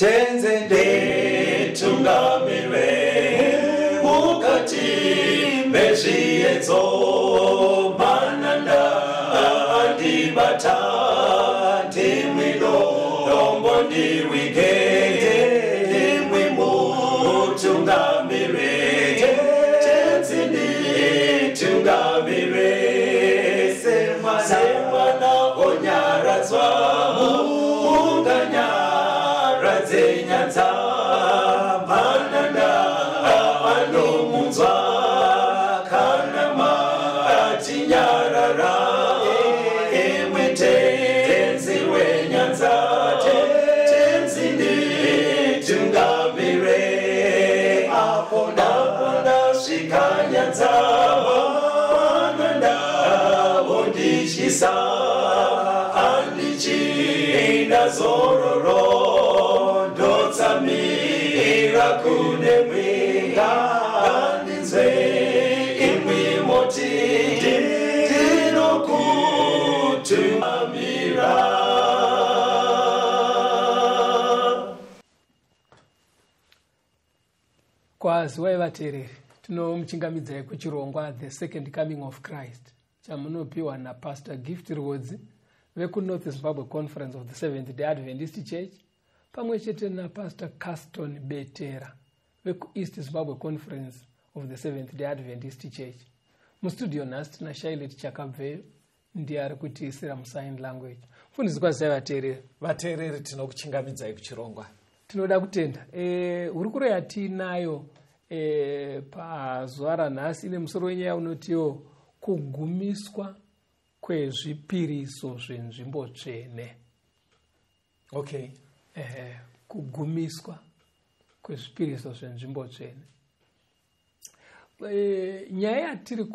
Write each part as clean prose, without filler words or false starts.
Tenzi nditungamire mukati mezviedzo. Mananda andibata, ndimwi dombo ndiwige, ndimwi mutungamire. Tenzi nditungamire semwana onyaradzwa munganyaradze nyanza. Mananda anomunzwa kana matinyarara, imwe Tenzi wenyanza. Tenzi nditungamire apo ndasvika nyanza. Mananda ondityisa, handichina zororo, ndotsamira kune mwenga. Ngandinzwe imwi moti ndinokutungamira. Kwaziwai vateereri, tinomuchingamidzai kuchirongwa The Second Coming of Christ chamunopiwa naPastor Gift Rwodzi vekuNorth Zimbabwe Conference of the Seventh Day Adventist Church, pamwe chete naPastor Caston Betera vekuEast Zimbabwe Conference of the Seventh Day Adventist Church. Mustudio nhasi tina Shailet Chakabveyo, ndiye ari kutiisira musign language. Mufundisi, kwazisai vateereri. Vateereri, tinokuchingamidzai kuchirongwa. Tinoda kutenda. Hurukuro yatiinayo pazuva ranhasi ine musoro wenyaya unotiwo kugumiswa kwezvipiriso zvenzvimbo tsvene. Kugumiswa kwezvipiriso zvenzvimbo tsvene. Nyaya yatiri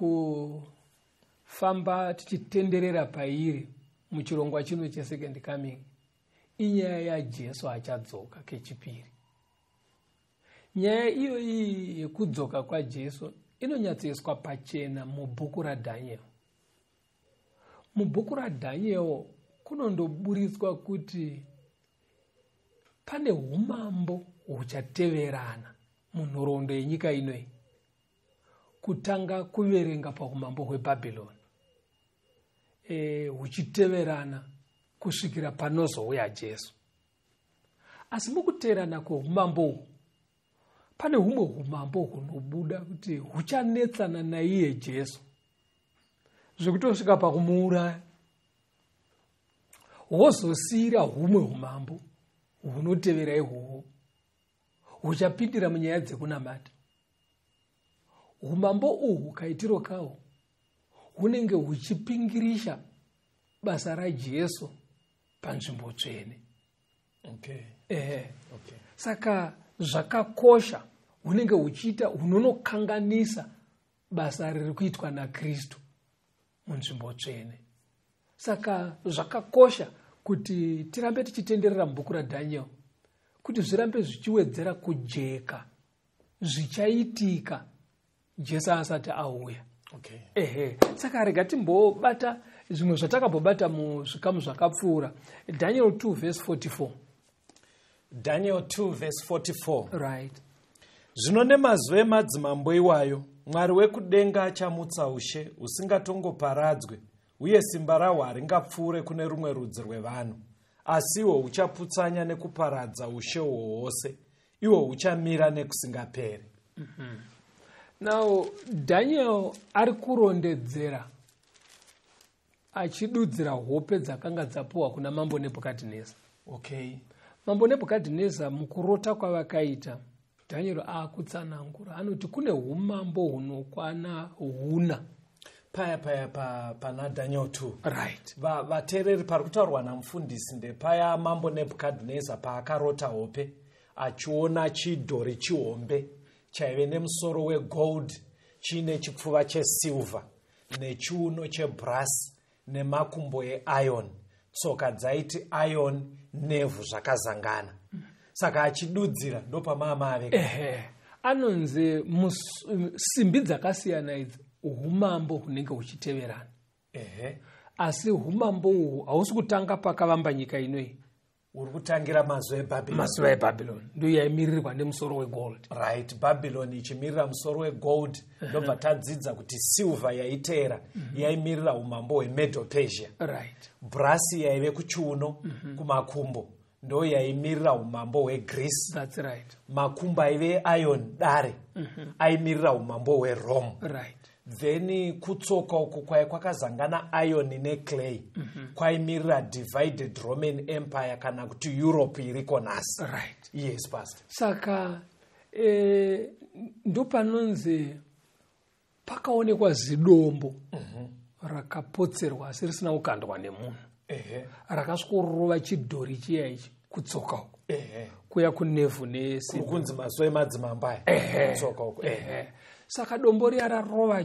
kufamba tichitenderera pairi muchirongwa chino cheSecond Coming inyaya yaJesu achadzoka kechipiri. Nyaya iyoyi yekudzoka kwaJesu inonyatsoiswa pachena mubhuku raDhaniel. Mubhuku raDhaniel kunondoburitswa kuti pane umambo huchateverana munhoroondo yenyika inoyi, kutanga kuverenga paumambo hweBhabhironi, huchiteverana kusvikira panozouya Jesu. Asi mukuteerana kweumambo uhu pane humwe umambo hunobuda kuti huchanetsana naiye Jesu zvekutosvika pakumuuraya, hwozosiyira humwe umambo hunotevera ihwohwo huchapindira munyaya dzekunamata. Umambo uhu kaitiro kawo hunenge huchipingirisha basa raJesu panzvimbo tsvene. Saka zvakakosha, hunenge huchiita hunonokanganisa basa riri kuitwa naKristu munzvimbo tsvene. Saka zvakakosha kuti tirambe tichitenderera mubhuku raDhaniel kuti zvirambe zvichiwedzera kujeka zvichaitika Jesu asati auya. Saka rega timbobata zvimwe zvatakambobata muzvikamu zvakapfuura. Daniel 2 verse 44. Daniel 2 verse 44. Right. Zvino nemazuva emadzimambo iwayo, Mwari wekudenga achamutsa ushe husingatongoparadzwe, uye simba rahwo haringapfuure kune rumwe rudzi rwevanhu. Asi ihwo huchaputsanya nekuparadza ushe uhwo hwose, ihwo huchamira nekusingaperi. Now Daniel ari kurondedzera achidudzira hope dzakanga dzapuwa kuna Mambo Nebhukadhineza. Mambo Nebhukadhineza mukurota kwavakaita, Daniel akutsanangura anoti kune umambo hunokwana huna. Paya pana Daniel 2. Right. Vateereri, pari kutaurwa namufundisi ndepaya Mambo Nebhukadhineza paakarota hope achiona chidhori chihombe chaive nemusoro wegold, chiine chipfuva chesilver nechiuno chebrass nemakumbo eiron, tsoka dzaiti iron nevhu zvakazangana. Saka achidudzira ndopamaamave. Anonzi simbi dzakasiyana idzi umambo hunenge huchiteverana. Asi umambo uhu hausi kutanga pakavamba nyika inoyi. Uri kutangira mazuva eBhabhironi. Mazuva eBhabhironi ndo yaimirirwa nemusoro wegold. Right, Bhabhironi ichimirira musoro wegold. Ndobva tadzidza kuti silver yaiteera yaimirira umambo hweMedo Persia. Brasi yaive kuchiuno, kumakumbo, ndo yaimirira umambo hweGreece. That's right. Makumbo aive eiron, dare, aimirira umambo hweRome. Then kutsoka uku kwai kwakazangana iron neclay, kwaimirira divided Roman Empire, kana kuti Europe iriko nhasi. Yes, pastor. Saka ndopanonzi pakaonekwa zidombo rakapotserwa asi risina kukandwa nemunhu, rakasvikorova chidhori chiya ichi kutsoka uku, kuya kunevhu nesimbi. Kuri kunzi mazuva emadzimambo aya, kutsoka uku. Ehe. Saka dombo riya rarova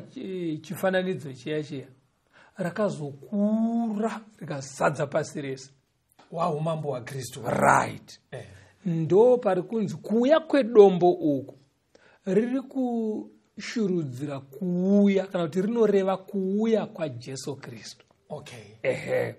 chifananidzo chiya chiya, rakazokura rikazadza pasi rese. Waumambo hwaKristu. Right. Ndo pari kunzi kuuya kwedombo uku riri kushurudzira kuuya, kana kuti rinoreva kuuya kwaJesu Kristu. Ehe,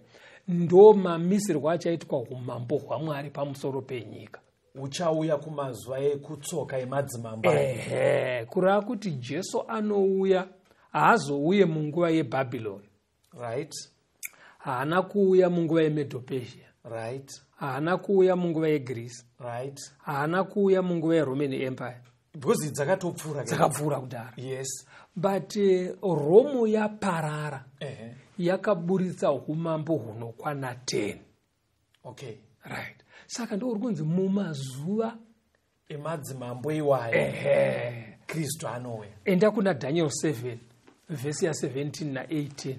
ndo mamisirwo achaitwa umambo hwaMwari pamusoro penyika. Uchauya kumazuva ekutsoka emadzimambo aya. Ehe, kureva kuti Jesu anouya, haazouye munguva yeBhabhironi. Haana kuuya munguva yeMedo-Persia. Haana kuuya munguva yeGreece. Haana kuuya munguva yeRoman Empire. Because dzakatopfuura. Dzakapfuura kudhara. But Rome yaparara, yakaburitsa umambo hunokwana 10. Right, saka ndo uri kunzi mumazuva emadzimambo iwayo, Kristu anouya. Enda kuna Daniel 7 vhesi ya17 na18.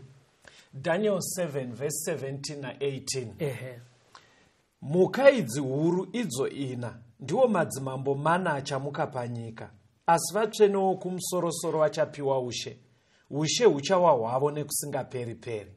Daniel 7 verse 17 na18. Ehe. Mhuka idzi huru idzo ina ndiwo madzimambo mana achamuka panyika, asi vatsvene wokumusorosoro vachapiwa ushe. Ushe huchava hwavo nekusingaperi-peri.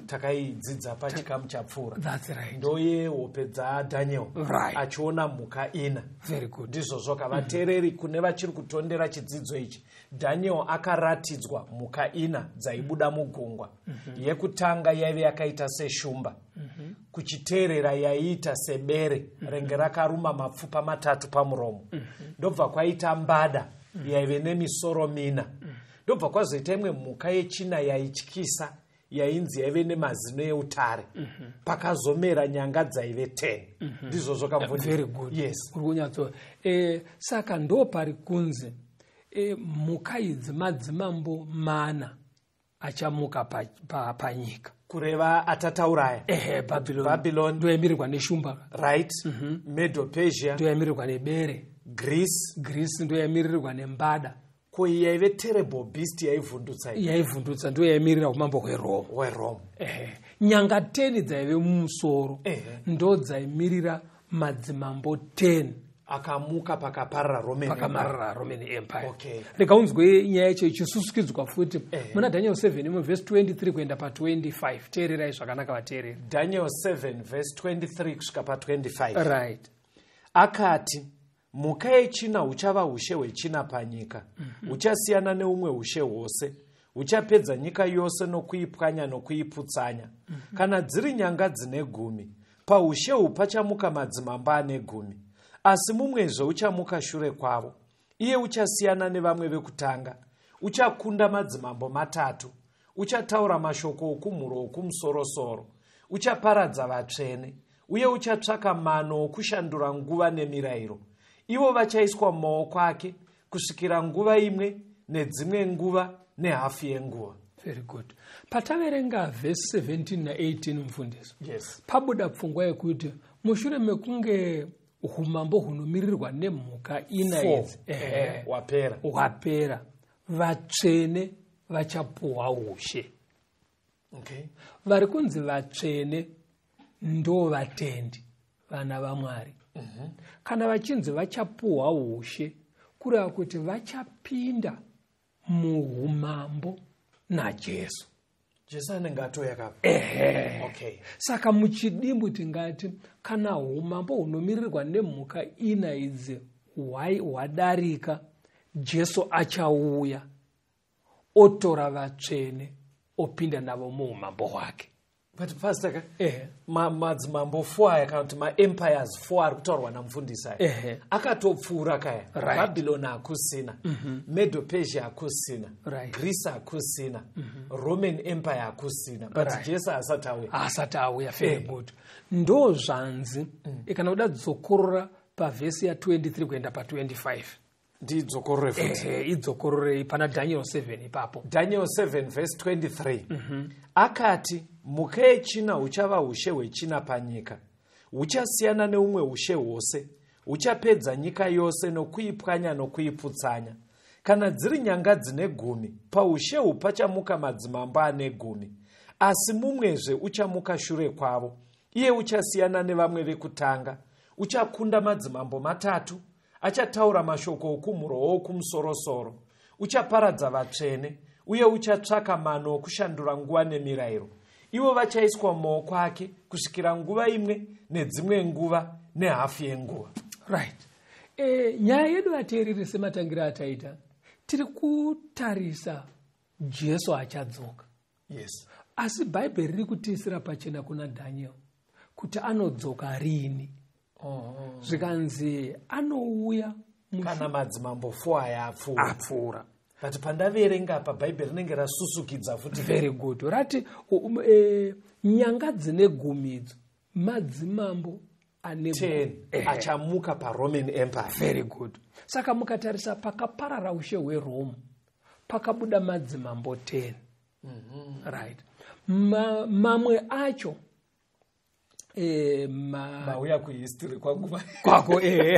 Takaidzidza pachikamu chapfuura. That's right. Ndoyehope dzaDaniel achiona mhuka ina. Very good. Ndizvozvo kavateereri, kune vachiri kutondera chidzidzo ichi, Daniel akaratidzwa mhuka ina dzaibuda mugungwa. Yekutanga yaive yakaita seshumba, kuchiteerera yaiita sebere renge rakaruma mapfupa matatu pamuromo. Ndobva kwaita mbada yaive nemisoro mina. Ndobva kwazoita imwe mhuka yechina yaityisa, yainzi yaive nemazino eutare. Pakazomera nyanga dzaive 10. Ndizvozvo kamvundisi? Very good. Uri kunyatso saka ndo pari kunzi mhuka idzi madzimambo mana achamuka panyika. Kureva atatauraya. Ehe, Babylon. Babylon. Ndoyamirirwa neshumba. Right, Medo Persia. Ndoyamirirwa nebere. Greece. Greece ndoyamirirwa nembada. Ko iyi yaive terrible beast yaivhundutsa iyi? Yaivhundutsa ndo yaimirira umambo hweRome. HweRome. Ehe, nyanga 10 dzaive mumusoro ndo dzaimirira madzimambo 10 akamuka pakaparara Roman. Pakamarara Roman Empire. Rega unzwe nyaya yacho ichisusukidzwa futi muna Daniel 7 imwe vhesi 23 kuenda pa25. Teererai zvakanaka, vateereri. Daniel 7 verse 23 kusvika pa25. Akati, mhuka yechina huchava ushe hwechina panyika, huchasiyana neumwe ushe hwose, huchapedza nyika yose nokuipwanya nokuiputsanya. Kana dziri nyanga dzine 10, paushe uhu pachamuka madzimambo ane 10, asi mumwezve uchamuka shure kwavo. Iye uchasiyana nevamwe vekutanga, uchakunda madzimambo matatu, uchataura mashoko okumhuro okumusorosoro, uchaparadza vatsvene, uye uchatsvaka mano okushandura nguva nemirayiro. Ivo vachaiswa mumaoko ake kusvikira nguva imwe nedzimwe nguva nehafu yenguva. Very good. Pataverenga vhesi 17 na18, mufundisi, pabuda pfungwa yekuti mushure mekunge umambo hunomirirwa nemhuka ina Four. idzi Wapera. hwapera, vatsvene vachapuhwa ushe. Vari kunzi vatsvene ndo vatendi, vana vaMwari. Kana vachinzi vachapuhwa ushe, kureva kuti vachapinda muumambo naJesu. Jesu anenge atouya kapa. Ehe. Saka muchidimbu tingati kana umambo hunomirirwa nemhuka ina idzi hwadarika, Jesu achauya otora vatsvene opinda navo muumambo hwake. But pastor ka, Ehe. Madzimambo 4 aya, kana kuti maempires 4 ari kutaurwa namufundisi aya, akatopfuura kaya. Babylon hakusina, Medo Persia hakusina, Greece hakusina, Roman Empire hakusina, but Jesu haasati auya. Haasati auya. Very good. Ndo zvanzi kana kuda dzokorora pavhesi ya23 kuenda pa25. Ndidzokorore futi? Ehe, idzokororei pana Daniel 7 ipapo. Daniel 7 verse 23 akati, "Mhuka yechina huchava ushe hwechina panyika, huchasiyana neumwe ushe hwose, huchapedza nyika yose nokuipwanya nokuiputsanya. Kana dziri nyanga dzine 10, paushe uhu pachamuka madzimambo ane 10, asi mumwezve uchamuka shure kwavo. Iye uchasiyana nevamwe vekutanga, uchakunda madzimambo matatu, achataura mashoko okumhuro wokumusorosoro, uchaparadza vatsvene, uye uchatsvaka mano okushandura nguva nemirayiro. Ivo vachaiswa mumaoko ake kusvikira nguva imwe nedzimwe nguva nehafu yenguva." Right. Nyaya yedu, vateereri, sematangira ataita, tiri kutarisa Jesu achadzoka. Asi Bhaibheri riri kutiisira pachena kuna Daniel kuti anodzoka rini. Zvikanzi anouya kana madzimambo 4 aya apfuura. Apfuura. But pandaverenga apa, Bhaibheri rinenge rasusukidza futi. Very good. Rati nyanga dzine 10 idzo madzimambo ane 10 Ehe. achamuka paRoman Empire. Very good. Saka mukatarisa pakaparara ushe hweRome, pakabuda madzimambo 10. Right. Mamwe acho Mauya kuhistory kwangu. Kwako, ehe.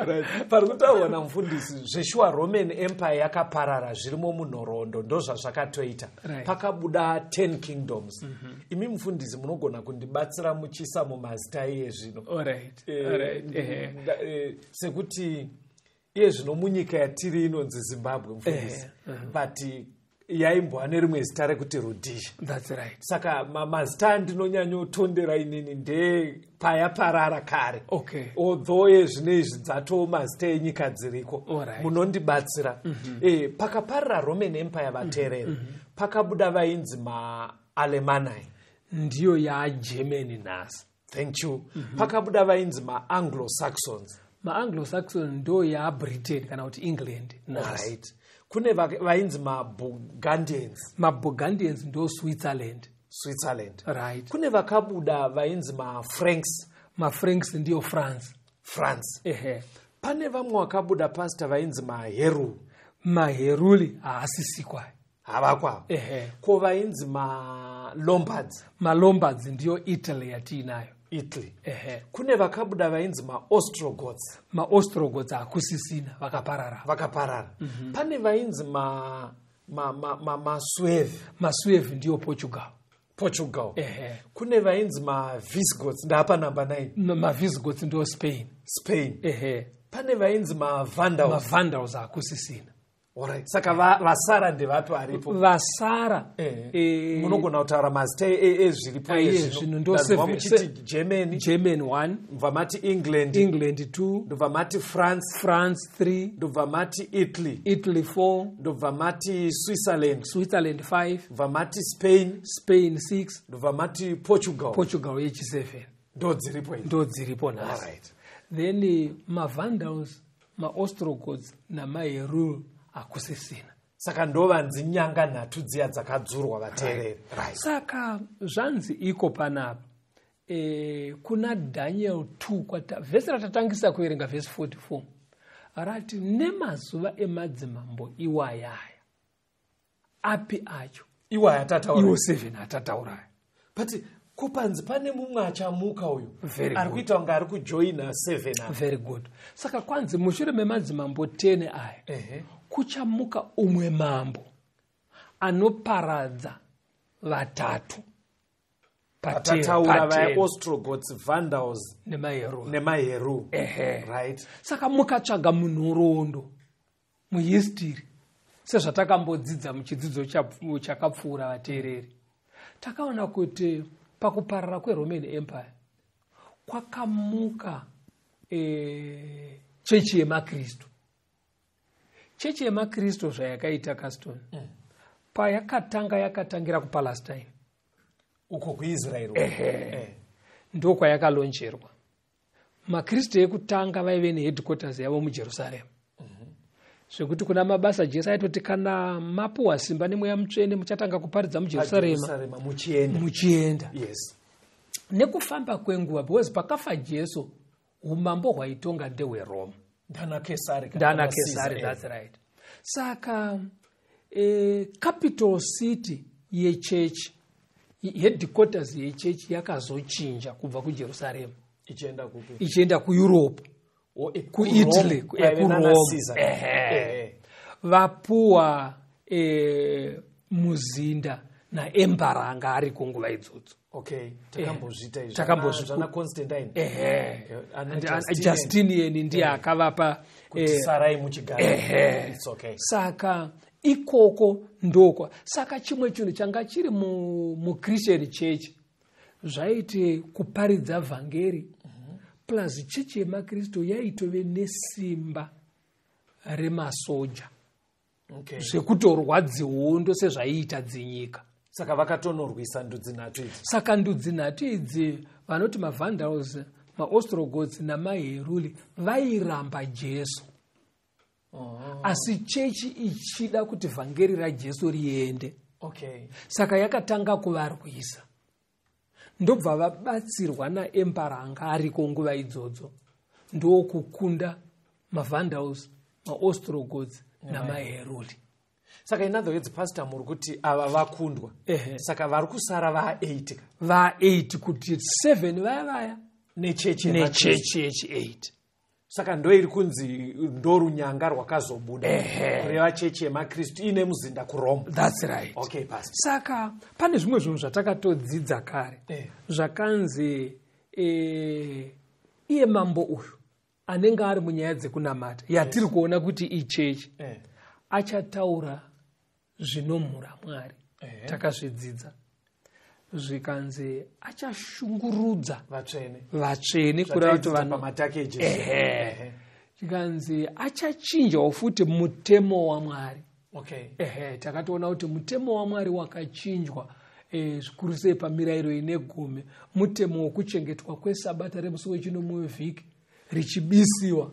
Right. Pari kutaurwa namufundisi zveshuwa, Roman Empire yakaparara, zvirimo munhoroondo, ndo zvazvakatoita. Pakabuda 10 kingdoms. Imi mufundisi munogona kundibatsira muchiisa mumazita iye zvino. Alright, ehe. Sekuti iye zvino munyika yatiri inonzi Zimbabwe, mufundisi, but yaimbova nerimwe zita rekuti Rhodesia. That's right. Saka mazita andinonyanyotondera inini ndepaya parara kare. Although yezvino izvi dzatoo mazita enyika dziriko. Munondibatsira. Pakaparira Roman Empire, vateereri, pakabuda vainzi maAlemanni. Ndiyo yaGermany nhasi. Thank you. Pakabuda vainzi maAnglo Saxons. MaAnglo-Saxon ndo yaBritain kana kuti England nhasi. Right. Kune vainzi maBurgundians. MaBurgundians ndo Switzerland. Switzerland. Right. Kune vakabuda vainzi maFranks. MaFranks ndiyo France. France. Ehe. Pane vamwe vakabuda, pastor, vainzi maHeruli. MaHeruli haasisikwa. Havakwavo. Ehe. Ko vainzi maLombards? MaLombards ndiyo Italy yatiinayo. Italy. Ehe. Kune vakabuda vainzi maOstrogoths. MaOstrogoths hakusisina, vakaparara. Vakaparara. Pane vainzi maSuevi. MaSuevi ndiyo Portugal. Portugal. Ehe. Kune vainzi maVisigoths, ndapa namba 9. MaVisigoths ndiyo Spain. Spain. Ehe. Pane vainzi maVandals. MaVandals hakusisina. Alright. Saka vasara ndevapi varipo? Vasara Munogona kutaura mazita ezviripo. Iye zvino ndo Ndazwa muchiti Germany. Germany 1. Ndobva mati England. England 2. Ndobva mati France. France 3. Ndobva mati Italy. Italy 4. Ndobva mati Switzerland. Switzerland 5. Ndobva mati Spain. Spain 6. Ndobva mati Portugal. Portugal yechi7. Ndo dziripo idzi. Ndo dziripo nhasi. Then maVandals, maOstrogoths namaHerul hakusisina. Saka ndovanzi nyanga nhatu dziya dzakadzurwa, vateereri, right. Saka zvanzi iko panapa kuna Daniel 2 vhesi ratatangisa kuverenga, vhesi 44, rati nemazuva emadzimambo iwayaya, api acho? Iwaya tataura. Iwo 7 atatauraya. But kupanzi pane mumwe achamuka uyu Very ari good. kuita kunge ari kujoina 7 apa. Very good. Saka kwanzi mushure memadzimambo 10 aya, kuchamuka umwe mambo anoparadza vatatu Tataura pa vaya 10. Ostrogoths, Vandals nemaHerul. nemaHeru. Ehe. Right. Saka mukatsvaga munhoroondo, muhistory, sezvatakambodzidza muchidzidzo chakapfuura, vateereri, takaona kuti pakuparara kweRoman Empire kwakamuka chechi yemaKristu. Chechi yemaKristu zvayakaita, Caston, payakatanga, yakatangira kuPalestine. Uko kuIsraeri. Ehe, ndokwayakalauncherwa. Makristu ekutanga vaive neheadquarters yavo muJerusarema, zvekuti kuna Mabasa Jesu aitoti, kana mapuwa simba neMweya Mutsvene, muchatanga kuparidza muJerusarema. Pajerusarema muchienda. Muchienda. Nekufamba kwenguva, because pakafa Jesu umambo hwaitonga ndehweRoma. Ndana Kesari kana Ndana kana Kesari. Caesar, That's right. Saka capital city yechechi, headquarters yechechi, yakazochinja kubva kuJerusarema. Ichienda kupi? Ichienda kuEurope. KuItaly. kuRome, kwaive nana kuRome. Caesar. Ehe. Vapuwa muzinda naemperor anga ariko nguva idzodzo. Okay, takambozviita izvi. Zvana Constantine. Ehe. Ana And Justinian ndiye akavapa kuti sarai muchigara. It's okay. Saka ikoko ndokwa, saka chimwe chinhu changa chiri muChristian church zvaiti kuparidza vhangeri, plus chechi yemaKristu yaitove nesimba remasoja, zvekutorwa dzihondo sezvaiita dzinyika. Saka vakatonorwisa ndudzi nhatu idzi. Saka ndudzi nhatu idzi, vanoti maVandals, maOstrogoths namaHeruli, vairamba Jesu, asi chechi ichida kuti vhangeri raJesu riende. Saka yakatanga kuvarwisa, ndobva vabatsirwa naemperor anga ariko nguva idzodzo, ndokukunda maVandals, maOstrogoths namaHeruli. Saka in other words, pastor, muri kuti ava vakundwa. Ehe. Saka vari kusara va8 ka? Va8, kuti 7 vaya vaya nechechi yemaKristu. Nechechi yechi8. Saka ndo iri kunzi ndo runyanga rwakazobuda, kureva chechi yemaKristu iine muzinda kuRoma. That's right. Okay, pastor. Saka pane zvimwe zvinhu zvatakatodzidza kare, zvakanzi iye mambo uyu anenge ari munyaya dzekunamata yatiri kuona kuti ichechi, achataura zvinomhura Mwari. Takazvidzidza, zvikanzi achashungurudza vatsvene. Vatsvene, kureva kuti Zvataidzidza vanhu pamatakeji. Ehe. Zvikanzi achachinjawo futi mutemo waMwari. Ehe, takatoona kuti mutemo waMwari wakachinjwa, zvikuru sei pamirayiro ine gumi, mutemo wokuchengetwa kwesabata remusi wechinomwe wevhiki richibisiwa,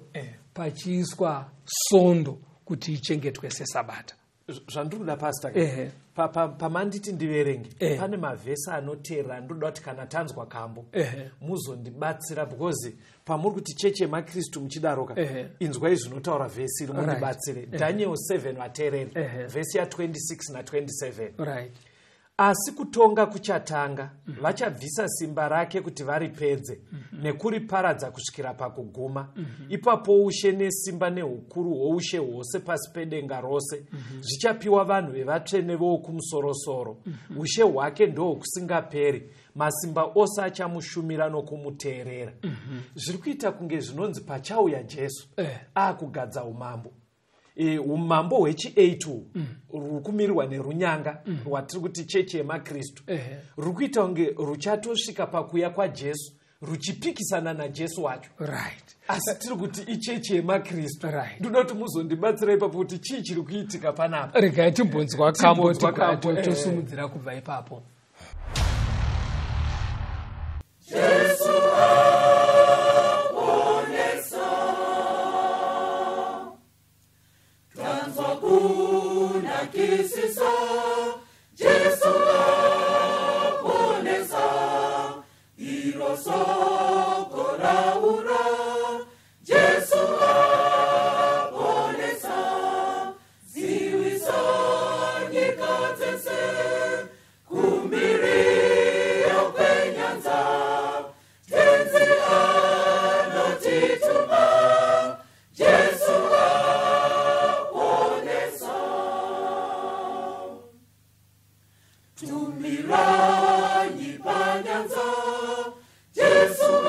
pachiiswa Sondo kuti ichengetwe sesabata. Zvandiri kuda, pastor, pamanditi ndiverenge, pane mavhesi anoteerera ndinoda kuti kana tanzwa kambo muzondibatsira, because pamuri kuti chechi yemaKristu muchidaroka, inzwai zvinotaura vhesi iri, mundibatsire. Daniel 7, vateereri, vhesi ya26 na27. Asi kutonga kuchatanga, vachabvisa simba rake kuti varipedze nekuriparadza kusvikira pakuguma. Ipapo ushe nesimba neukuru hwoushe hwose pasi pedenga rose zvichapiwa vanhu vevatsvene voukumusorosoro. Ushe hwake ndohwokusingaperi, masimba ose achamushumira nokumuteerera. Zviri kuita kunge zvinonzi pachauya Jesu aakugadza umambo, umambo hwechi8 uhu ruri kumirirwa nerunyanga rwatiri kuti chechi yemaKristu, ruri kuita kunge ruchatosvika pakuya kwaJesu ruchipikisana naJesu wacho. Asi tiri kuti ichechi yemaKristu. Ndoda kuti muzondibatsira ipapo kuti chii chiri kuitika panapa. Regai timbonzwa kambo. Timbonzwa kambo, Tosumudzira kubva ipapo. Jesu aponesa, tanzwa kunakisisa. Jesu aponesa, iro soko raura. Jesu aponesa, ziwisa nyika dzese, kumiriyo kwenyanza. Tenzi anotituma, Jesu aponesa. Tumiranyi panyanza, Jesu.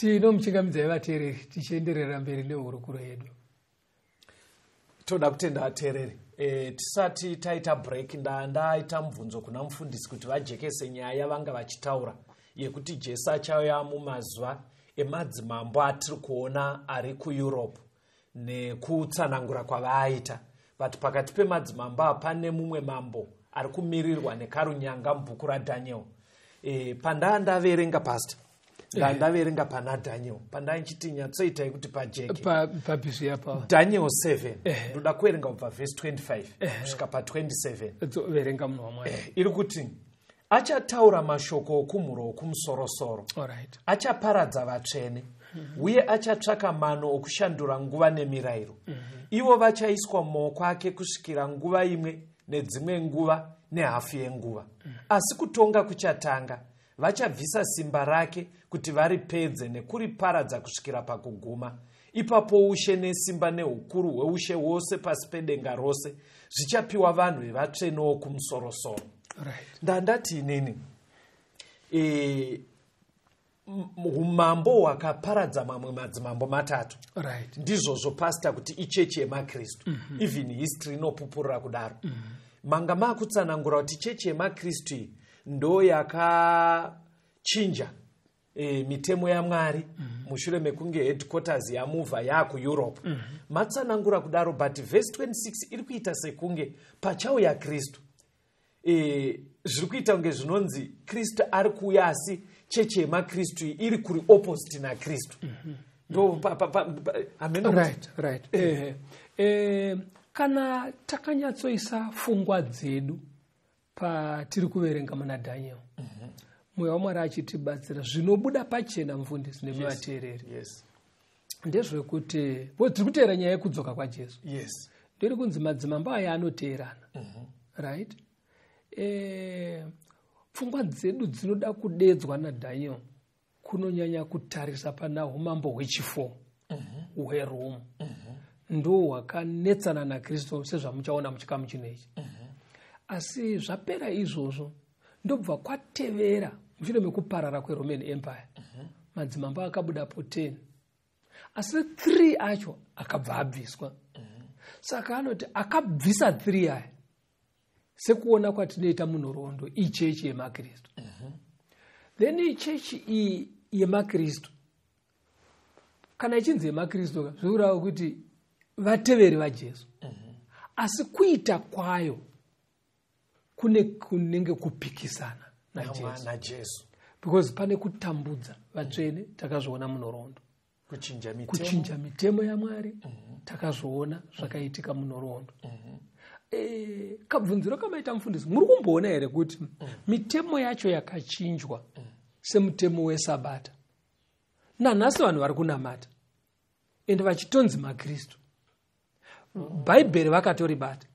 Tinomuchingamidzai vateereri, tichienderera mberi nehurukuro yedu. Toda kutenda vateereri. Tisati taita break, ndaita mubvunzo kuna mufundisi kuti vajekese nyaya yavanga vachitaura yekuti Jesu achauya mumazuva emadzimambo atiri kuona ari kuEurope nekutsanangura kwavaaita. But pakati pemadzimambo apa pane mumwe mambo ari kumirirwa nekarunyanga mubhuku raDaniel. Pandaa ndaverenga, pastor, ndandaverenga pana Daniel, pandaa nchiti nyatsoitai kuti pajeke. Pabhizi apa. Daniel 7, ndoda kuverenga kubva vhesi 25 kusvika pa27. Verenga, munhu waMwari. Iri kuti achataura mashoko okumhuro okumusorosoro, achaparadza vatsvene, uye achatsvaka mano okushandura nguva nemirayiro. Ivo vachaiswa mumaoko ake kusvikira nguva imwe nedzimwe nguva nehafu yenguva. Asi kutonga kuchatanga, vachabvisa simba rake kuti varipedze nekuriparadza kusvikira pakuguma. Ipapo ushe nesimba neukuru hweushe hwose pasi pedenga rose zvichapiwa vanhu vevatsvene wokumusorosoro. Ndandati inini umambo hwakaparadza mamwe madzimambo matatu. Ndizvozvo, pastor, kuti ichechi yemaKristu. Even history inopupurira kudaro. Manga maakutsanangura kuti chechi yemaKristu iyi ndo yakachinja mitemo yaMwari mushure mekunge headquarters yamuvha yaakuEurope. Matsanangura kudaro, but vhesi 26 iri kuita sekunge pachauya Kristu, zviri kuita kunge zvinonzi Kristu ari kuuya, asi chechi yemaKristu iyi iri kuri opposite naKristu. Ndo hameno Right. Kana takanyatsoisa pfungwa dzedu patiri kuverenga muna Daniel, Mweya waMwari achitibatsira, zvinobuda pachena, mufundisi nemuvateereri, ndezvekuti bo tiri kuteera nyaya yekudzoka kwaJesu. Ndiri kunzi madzimambo aya anoteerana, right? Pfungwa dzedu dzinoda kudedzwa naDaniel kunonyanya kutarisa pana umambo hwechi4 hweRome, ndo hwakanetsana naKristu, sezvamuchaona muchikamu chino ichi. Asi zvapera izvozvo, ndobva kwatevera mushure mekuparara kweRoman Empire, madzimambo akabudapo 10, asi 3 acho akabva abviswa. Saka anoti akabvisa 3 aya, sekuona kwatinoita munhoroondo, ichechi yemaKristu. Then ichechi iyi yemaKristu, kana ichinzi yemaKristu ka, zvikureva kuti vateveri vaJesu, asi kuita kwayo kune kunenge kupikisana naJesu. NaJesu. Because pane kutambudza vatsvene, takazviona munhoroondo. Kuchinja mitemo. Kuchinja mitemo yaMwari, takazviona zvakaitika munhoroondo. Kabvunziro kamaita, mufundisi, muri kumboona here kuti mitemo yacho yakachinjwa, semutemo wesabata, nanhasi vanhu vari kunamata ende vachitonzi maKristu, Bhaibheri vakatoribata,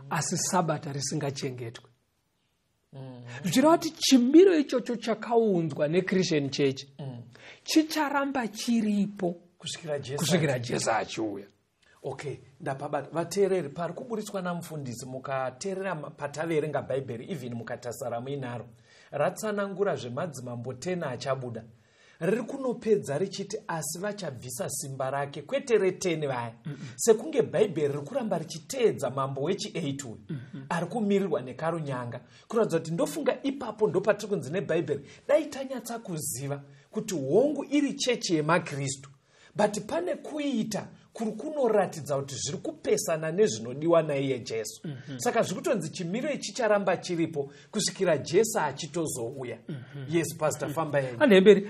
asi sabata risingachengetwe? Zvichireva kuti chimiro ichocho chakaunzwa neChristian Church chicharamba chiripo kusvikira Jesu. Kusvikira Jesu achiuya. Okay, ndapabata, vateereri, pari kuburitswa namufundisi. Mukateerera pataverenga Bhaibheri, even mukatasara muinaro, ratsanangura zvemadzimambo 10 achabuda. Riri kunopedza richiti asi vachabvisa simba rake, kwete re10 vaya. Sekunge Bhaibheri riri kuramba richiteedza mambo wechi8 uyu ari kumirirwa nekarunyanga, kuratidza kuti ndofunga ipapo ndopatiri kunzi neBhaibheri dai tanyatsa kuziva kuti hongu iri chechi yemaKristu, but pane kuita kuri kunoratidza kuti zviri kupesana nezvinodiwa naiye Jesu. Saka zviri kutonzi chimiro ichi chicharamba chiripo kusvikira Jesu achitozouya. Yes, pastor, famba yenyu. Anhemberi,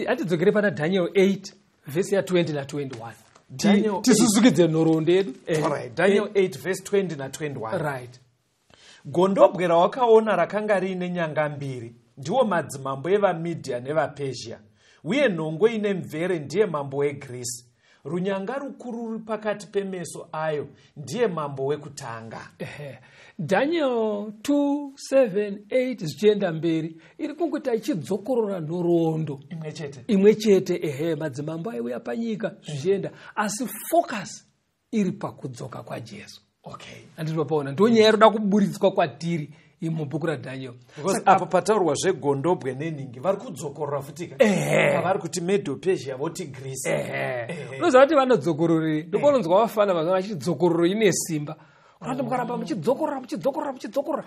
hatidzokere pana Daniel 8 vhesi ya20 na21. Daniel 8. Tisusukidze nhoroondo yedu. Alright, Daniel 8 verse 20 na21. Right. Gondobwe rawakaona rakanga riine nyanga mbiri ndiwo madzimambo evaMidhia nevaPezhia, uye nhongo ine mvere ndiye mambo weGirisi. Runyanga rukuru ruri pakati pemeso ayo ndiye mambo wekutanga. Ehe. Daniel 2 7 8 zvichienda mberi iri kungoita ichidzokorora nhoroondo imwe chete. Imwe chete, ehe. Madzimambo aiuya panyika zvichienda, asi focus iri pakudzoka kwaJesu. Handiti papaona? Ndo nyaya inoda kuburitswa kwatiri. Mubhuku raDhaniel. Because apo pataurwa zvegondobwe nenhingi, vari kudzokorora futika pavari kuti Medo Persia, voti Greece. Unoziva kuti vanodzokororei? Ndopanonzwa vafana vaza vachiti dzokororo ine simba. Kurati mukaramba muchidzokorora, muchidzokorora, muchidzokorora,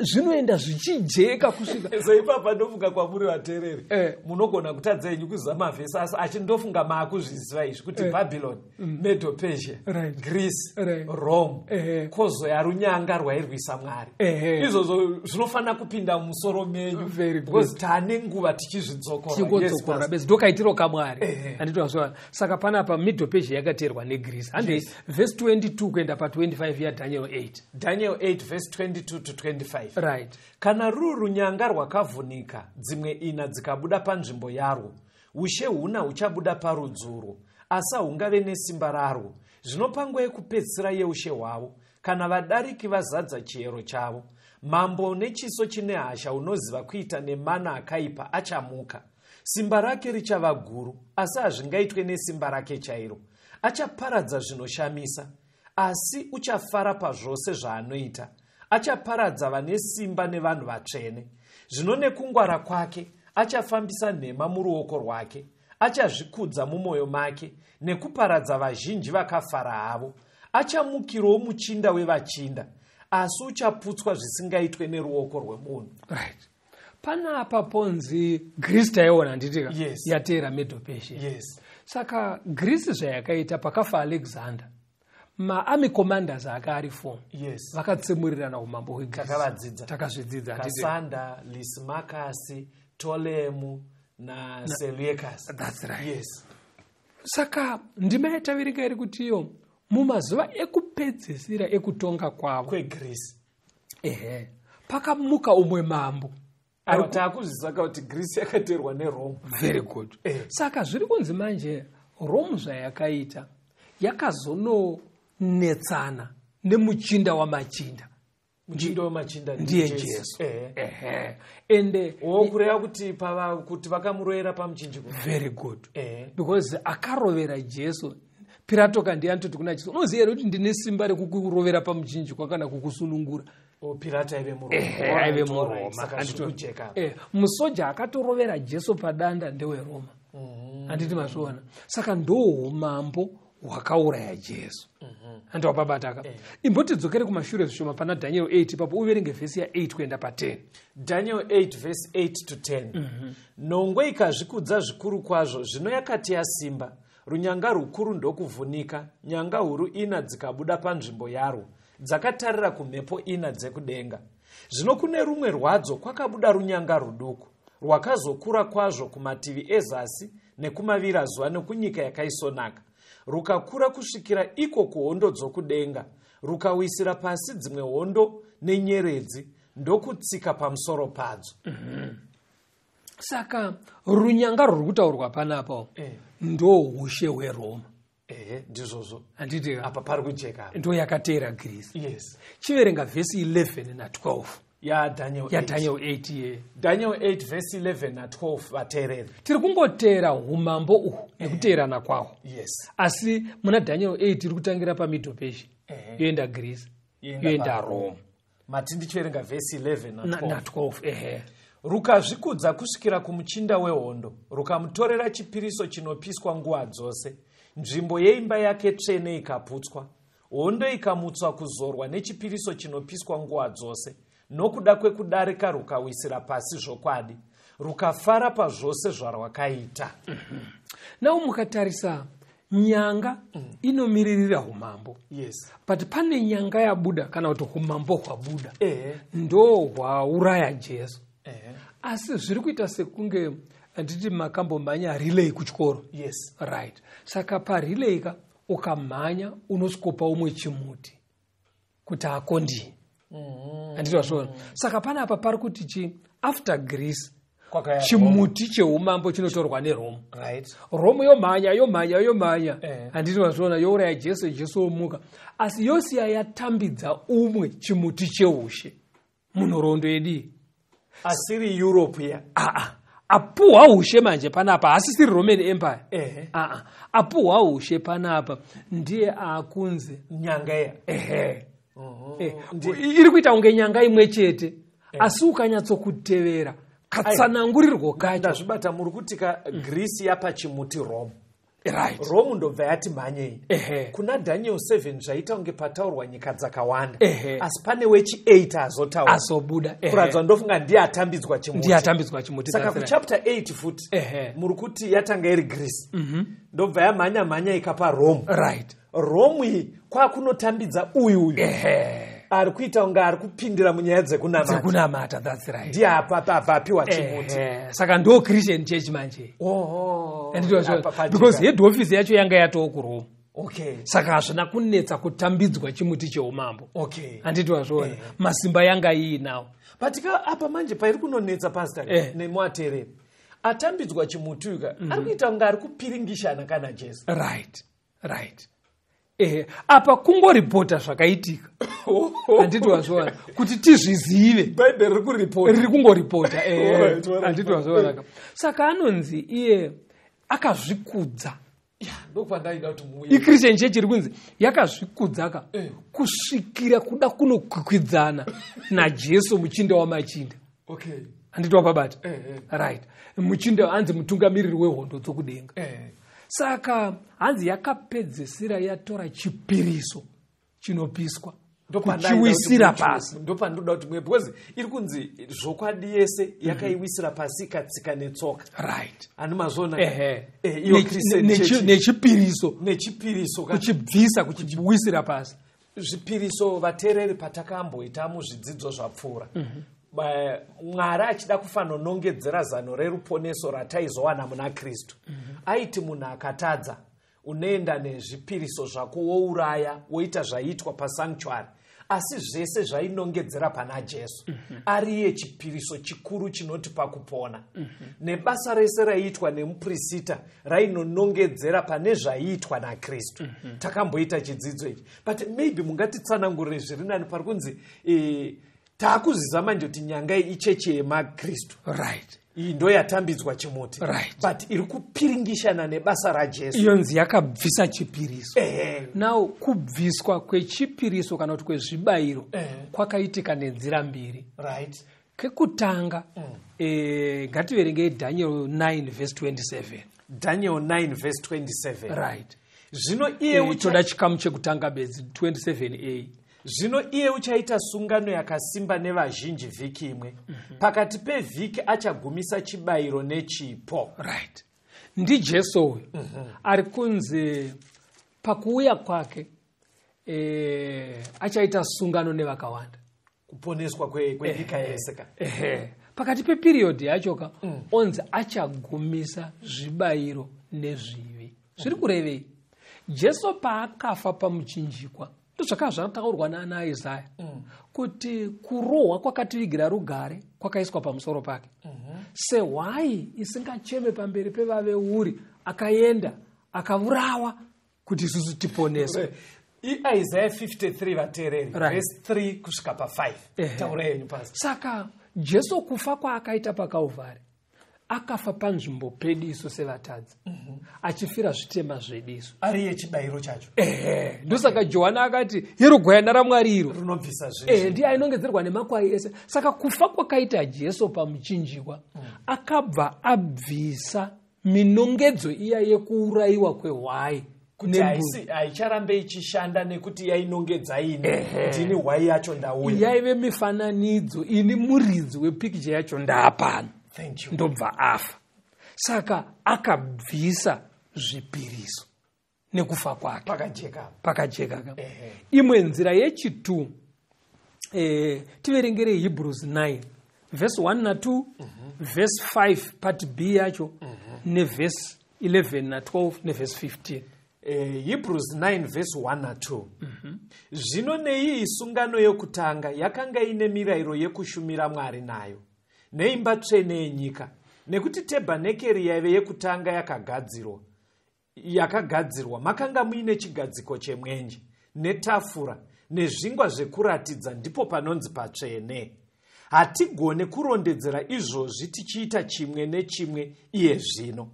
zvinoenda zvichijeka kusvika So ipapa ndofunga kwamuri vateereri, munogona kutadza henyu kuziva mavhesi, asi achindofunga maakuzviziva izvi kuti Babylon, Medo Persia, Greece, Rome, kozoya runyanga rwairwisa Mwari. Izvozvo zvinofanira kupinda mumusoro menyu Very good. because taane nguva tichizvidzokorora. Yes, Chingodzokorora Pastor. bedzi, ndokaitiro kaMwari, handiti wazviona? Saka panapa Middle Persia yakateerwa neGreece. Handei, vhesi 22 kuenda pa25 yaDaniel 8. Daniel 8 verse 22 to 25. Kana ruri runyanga rwakavhunika, dzimwe ina dzikabuda panzvimbo yarwo, ushe huna huchabuda parudzurwo, asi hahungave nesimba rarwo. Zvino panguva yekupedzisira yeushe hwavo, kana vadariki vazadza chiyero chavo, mambo nechiso chine hasha, unoziva kuita nemana akaipa, achamuka. Simba rake richava guru, asi hazvingaitwe nesimba rake chairo. Achaparadza zvinoshamisa, asi uchafara pazvose zvaanoita. Achaparadza vane simba nevanhu vatsvene. Zvino nekungwara kwake achafambisa nhema muruoko rwake. Achazvikudza mumwoyo make nekuparadza vazhinji vakafara havo. Achamukirawo muchinda wevachinda, asi uchaputswa zvisingaitwe neruoko rwemunhu. Right, panapa ponzi Greece taiona, handitika? Yes. Yateera Medo Persia. Saka Greece zvayakaita pakafa Alexander, maarmy commanders aka ari four vakatsemurirana umambo hweGreece. Takavadzidza. Takazvidzidza, handiti? Cassander, Lysimachus, Ptolemy naSeleucus. That's right. Saka ndima yataverenga iri kuti iyo mumazuva ekupedzisira ekutonga kwavo kweGreece, ehe, pakamuka umwe mambo. Aiwa, taakuzvisaka kuti Greece yakateerwa neRome. Very good. Saka zviri kunzi manje Rome zvayakaita, yakazononetsana nemuchinda wamachinda. Muchinda wemachinda Ndiye Jesu. Ehe, ende O, kureva kuti pava kuti vakamurovera pamuchinjiko. Very good. Because akarovera Jesu, Pirato kandi anototi kuna Jesu, "Unoziva here kuti ndine simba rekukurovera pamuchinjikwa kana kukusunungura?" O, Pirato aive Ehe, aive muRoma. muRoma. Saka zviri kujeka. Musoja akatorovera Jesu padanda ndeweRoma, handiti mazviona? Saka ndoumambo hwakauraya Jesu, handi wapabataka? Imbotidzokere kumashure zvishoma pana Daniel 8 ipapo, uverenge vhesi ya8 kuenda pa10. Daniel 8 verse 8 to 10. Nhongwe ikazvikudza zvikuru kwazvo. Zvino yakati yasimba, runyanga rukuru ndokuvhunika, nyanga huru ina dzikabuda panzvimbo yarwo, dzakatarira kumhepo ina dzekudenga. Zvino kune rumwe rwadzo kwakabuda runyanga ruduku, rwakazokura kwazvo kumativi ezasi nekumavirazuva nekunyika yakaisonaka, rukakura kusvikira iko kuhondo dzokudenga, rukawisira pasi dzimwe hondo nenyeredzi, ndokutsika pamusoro padzo. Saka runyanga rwuri kutaurwa panapa ndo ushe hweRoma. Ehe, ndizvozvo. Handiti? Apa pari kujeka apa. Ndo yakateera Greece. Chiverenga vhesi 11 na12 yaDaniel 8. YaDaniel 8 ye. Daniel 8 verse 11 na12, vateereri. Tiri kungoteera umambo uhu nekuteerana kwahwo. Asi muna Daniel 8 iri kutangira paMiddle Persia, yoenda Greece, Yoenda yoenda paRome. Rome. Mati ndichiverenga vhesi 11 na12. Na12, ehe. Rukazvikudza kusvikira kumuchinda wehondo, rukamutorera chipiriso chinopiswa nguva dzose. Nzvimbo yeimba yake tsvene ikaputswa, hondo ikamutswa kuzorwa nechipiriso chinopiswa nguva dzose. Nokuda kwekudarika rukawisira pasi zvokwadi, rukafara pazvose zvarwakaita. Now mukatarisa, nyanga inomiririra umambo. But pane nyanga yabuda, kana kuti umambo hwabuda, ndo hwauraya Jesu. Asi zviri kuita sekunge, handiti makambomhanya relay kuchikoro? Right, saka parelay ka, ukamhanya unosvikopa umwe chimuti kuti akondii, handiti wazviona? Saka panapa pari kuti chi after Greece Kwakaya chimuti cheumambo chinotorwa neRome. Rome yomhanya, yomhanya, yomhanya, handiti wazviona? Youraya Jesu, Jesu omuka, asi yosiya yatambidza umwe chimuti cheushe munhoroondo yedii. Asiri Europe ya. Aa, apuhwa ushe manje panapa hasisiri Roman Empire. Aa, apuhwa ushe panapa ndiye aakunzi Nyanga iya. Ehe. Iri kuita kunge nyanga imwe chete, asi ukanyatsokutevera katsanangurirwo kacho. Ndazvibata. Muri kuti ka Greece yapa chimuti Rome. Right. Rome ndobva yati mhanyei. Kuna Daniel 7 zvaita kunge pataurwa nyika dzakawanda, asi pane wechi8 azotaura. Azobuda. Kuratidza, ndofunga ndiye atambidzwa chimuti. Ndiye atambidzwa chimuti. Saka That's right. kuchapter 8 futi, muri kuti yatanga iri Greece, ndobva yamhanya mhanya ikapa Rome. Right. Rome iyi kwakunotambidza uyu ari kuita kunge ari kupindira munyaya dzekunamata. Dzekunamata, that's right. Ndiye apa apiwa chimuti. Saka ndo Christian Church manje. Oho. Handiti? Apa pajeka. Because head office yacho yanga yatoo kuRome. Saka hazvina kunetsa kutambidzwa chimuti cheumambo. Handiti wazviona, masimba yanga iinawo. But ka apa manje pairi kunonetsa, pastor, nemuateereri, atambidzwa chimuti uyu ka ari kuita kunge ari kupiringishana kana Jesu. Right, apa kungoripota zvakaitika, handiti wazviona, kuti tizvizive. Bhaibheri riri kuripota. Riri kungoripota. Alright. Handiti wazviona ka? Saka anonzi iye akazvikudza. Ndokwandaida kuti muuye. IChristian Church iri kunzi yakazvikudza ka kusvikira kuda kunokwikwidzana naJesu, muchinda wamachinda. Handiti wapabata? Right, muchinda hanzi mutungamiriri wehondo dzokudenga. Saka hanzi yakapedzisira yatora chipiriso chinopiswa kuchiwisira pasi. Ndopandoda kuti muye, because iri kunzi zvokwadi yese yakaiwisira pasi, ikatsika netsoka. Ani mazvona? Iyo Christian Church. Nechipiriso. Nechipiriso ka. Kuchibvisa, kuchiwisira pasi. Zvipiriso, vateereri, patakamboita muzvidzidzo zvapfuura, Mwari achida kufanonongedzera zano reruponeso rataizowana muna Kristu, aiti munhu akatadza unoenda nezvipiriso zvako, wouraya, woita zvaiitwa pasanctuary, asi zvese zvainongedzera pana Jesu ari iye chipiriso chikuru chinotipa kupona. Nebasa rese raiitwa nemupurisita rainonongedzera pane zvaiitwa naKristu. Takamboita chidzidzo ichi, but maybe mungatitsanangurire zviri nani pari kunzi taakuziva manje kuti nyanga iyi ichechi yemaKristu. Iyi ndo yatambidzwa chimuti. But iri kupiringishana nebasa raJesu. Iyonzi yakabvisa chipiriso. Now kubviswa kwechipiriso kana kuti kwezvibayiro kwakaitika nenzira mbiri. Kekutanga, ngativerengei Daniel 9 verse 27. Daniel 9 verse 27. Right. Zvino iye Toda chikamu chekutanga bedzi, 27a. Zvino iye uchaita sungano yakasimba nevazhinji vhiki imwe. Pakati pevhiki achagumisa chibayiro nechipo. Right, ndiJesu uyu ari kunzi pakuuya kwake achaita sungano nevakawanda. Kuponeswa kwenyika yese ka. Ehe, pakati peperiod yacho ka onzi achagumisa zvibayiro nezvivi. Zviri kurevei? Jesu paakafa pamuchinjikwa, ndozvakava zvataurwa naana Isaya kuti kurohwa kwakativigira rugare kwakaiswa pamusoro pake. Sehwai isingacheme pamberi pevaveuri, akaenda akaurawa kuti isusu tiponeswe. IIsaya 53, vateereri, verse 3 kusvika pa5. Taura yenyu, pastor. Saka Jesu kufa kwaakaita paKalvari, akafa panzvimbo pedu isu sevatadzi, achifira zvitema zvedu isu. Ari iye chibayiro chacho. Ehe, ndosaka Johani akati hero gwayana raMwari iro rinobvisa zvinhu. Ndiye ainongedzerwa nemakwai ese. Saka kufa kwakaita Jesu pamuchinjikwa, akabva abvisa minongedzo iya yekuurayiwa kwehwai Kuti nembudzi. Haicharambe ichishanda nekuti yainongedza ini, ndini hwai yacho, ndauya. Yaive mifananidzo, ini muridzi wepikicha yacho ndaapano. Thank you. Ndobva afa, saka akabvisa zvipiriso nekufa kwake. Pakajeka. Pakajeka ka. Imwe nzira yechitu, tiverengerei Hebrews 9 verse 1 na2, verse 5 part b yacho, nevhesi 11 na12, nevhesi 15. Hebrews 9 verse 1 na2. Zvino neiyi sungano yokutanga yakanga ine mirayiro yekushumira Mwari nayo neimba tsvene yenyika, nekuti tebhanekeri yaive yekutanga yakagadzirwa makanga muine chigadziko chemwenje netafura nezvingwa zvekuratidza, ndipo panonzi patsvene. Hatigone kurondedzera izvozvi tichiita chimwe nechimwe iye zvino.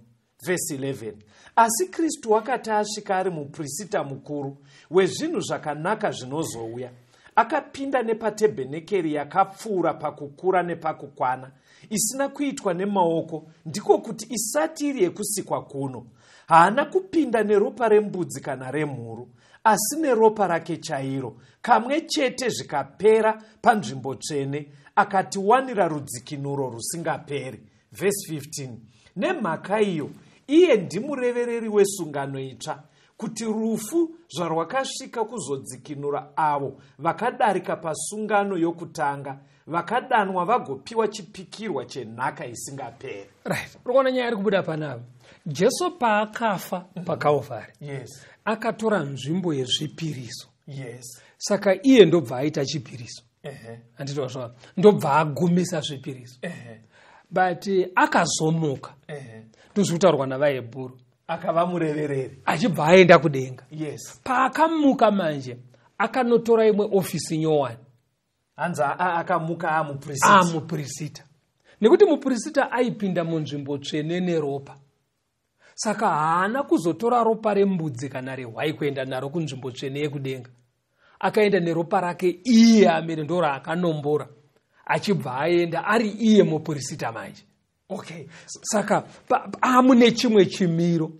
Vhesi 11: Asi Kristu wakati asvika ari muprista mukuru wezvinhu zvakanaka zvinozouya, Akapinda nepatebhenekeri yakapfuura pakukura nepakukwana, isina kuitwa nemaoko, ndiko kuti isati iri yekusikwa kuno. Haana kupinda neropa rembudzi kana remhuru, asi neropa rake chairo, kamwe chete zvikapera panzvimbo tsvene, akatiwanira rudzikinuro rusingaperi. Vhesi 15. Nemhaka iyo iye ndimurevereri wesungano itsva, kuti rufu zvarwakasvika kuzodzikinura avo vakadarika pasungano yokutanga, vakadanwa vagopiwa chipikirwa chenhaka isingaperi. Right, uri kuona nyaya iri kubuda panapa. Jesu paakafa paKalvari, akatora nzvimbo yezvipiriso. Saka iye ndobva aita chipiriso. Handiti zva ndobva agumisa zvipiriso. But akazomuka. Ndozviri kutaurwa navaHebhuru. Akava murevereri. Achibva aenda kudenga. Paakamuka manje, akanotora imwe ofisi nyowani. Hanzi akamuka amupurisita. Amupurisita. Nekuti mupurisita aipinda munzvimbo tsvene neropa. Saka haana kuzotora ropa rembudzi kana rehwai kuenda naro kunzvimbo tsvene yekudenga. Akaenda neropa rake iye amene, ndo raakanombora, achibva aenda ari iye mupurisita manje. Saka amune chimwe chimiro.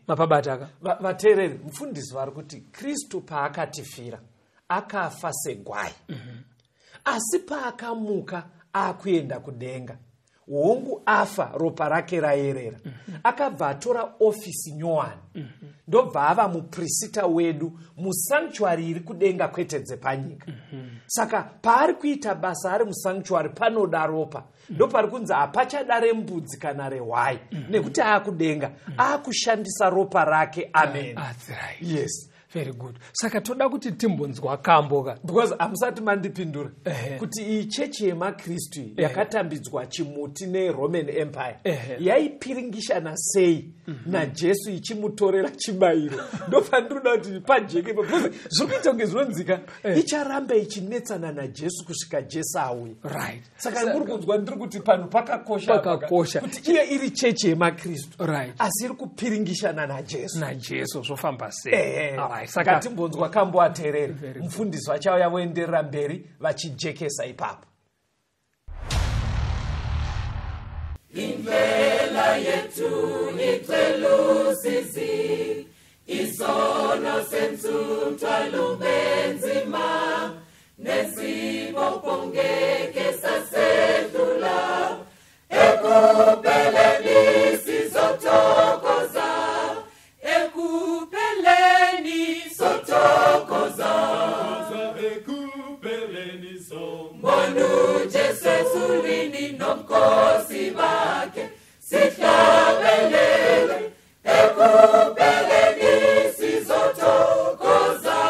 Mapabataka. Vateereri, mufundisi vari kuti Kristu paakatifira akafa segwai. Asi paakamuka akuenda kudenga, hongu afa, ropa rake rayerera, akabva atora ofisi nyowani, ndobva ava mupurisita wedu musanctuary iri kudenga kwete dzepanyika. Saka paari kuita basa ari musanctuary panoda ropa, ndopari kunzi hapachada rembudzi kana rehwai, nekuti aakudenga, aakushandisa ropa rake. Amen. That's right. Yes. Very good. Saka toda kuti timbonzwa kambo ka. Because hamusati mandipindura kuti iyi chechi yemaKristu iyi yakatambidzwa chimuti neRoman Empire yaipiringishana sei naJesu ichimutorera chibayiro. Ndopandinoda kuti pajeke, because zviri kuita kunge zvinonzika icharamba ichinetsana naJesu kusvika Jesu auya. Saka muri kunzwa ndiri kuti pano pakakosha, Pakakosha. kuti iye iri chechi yemaKristu, asi iri kupiringishana naJesu. naJesu zvofamba sei. Alright. Saka ngatimbonzwa kambo ateerere. Very good. Mufundisi vachauya voenderera mberi vachijekesa ipapo. Indlela yethu icelusizi, isono senzuthwalo benzima, nesibopho ngeke sasedlula, ekupheleni sizothokoza, ekupheleni sothokoza. Ekupheleni so Mbona uJesu ezulwini nobukhosi bakhe, sihlabelele, ekupheleni sizothokoza.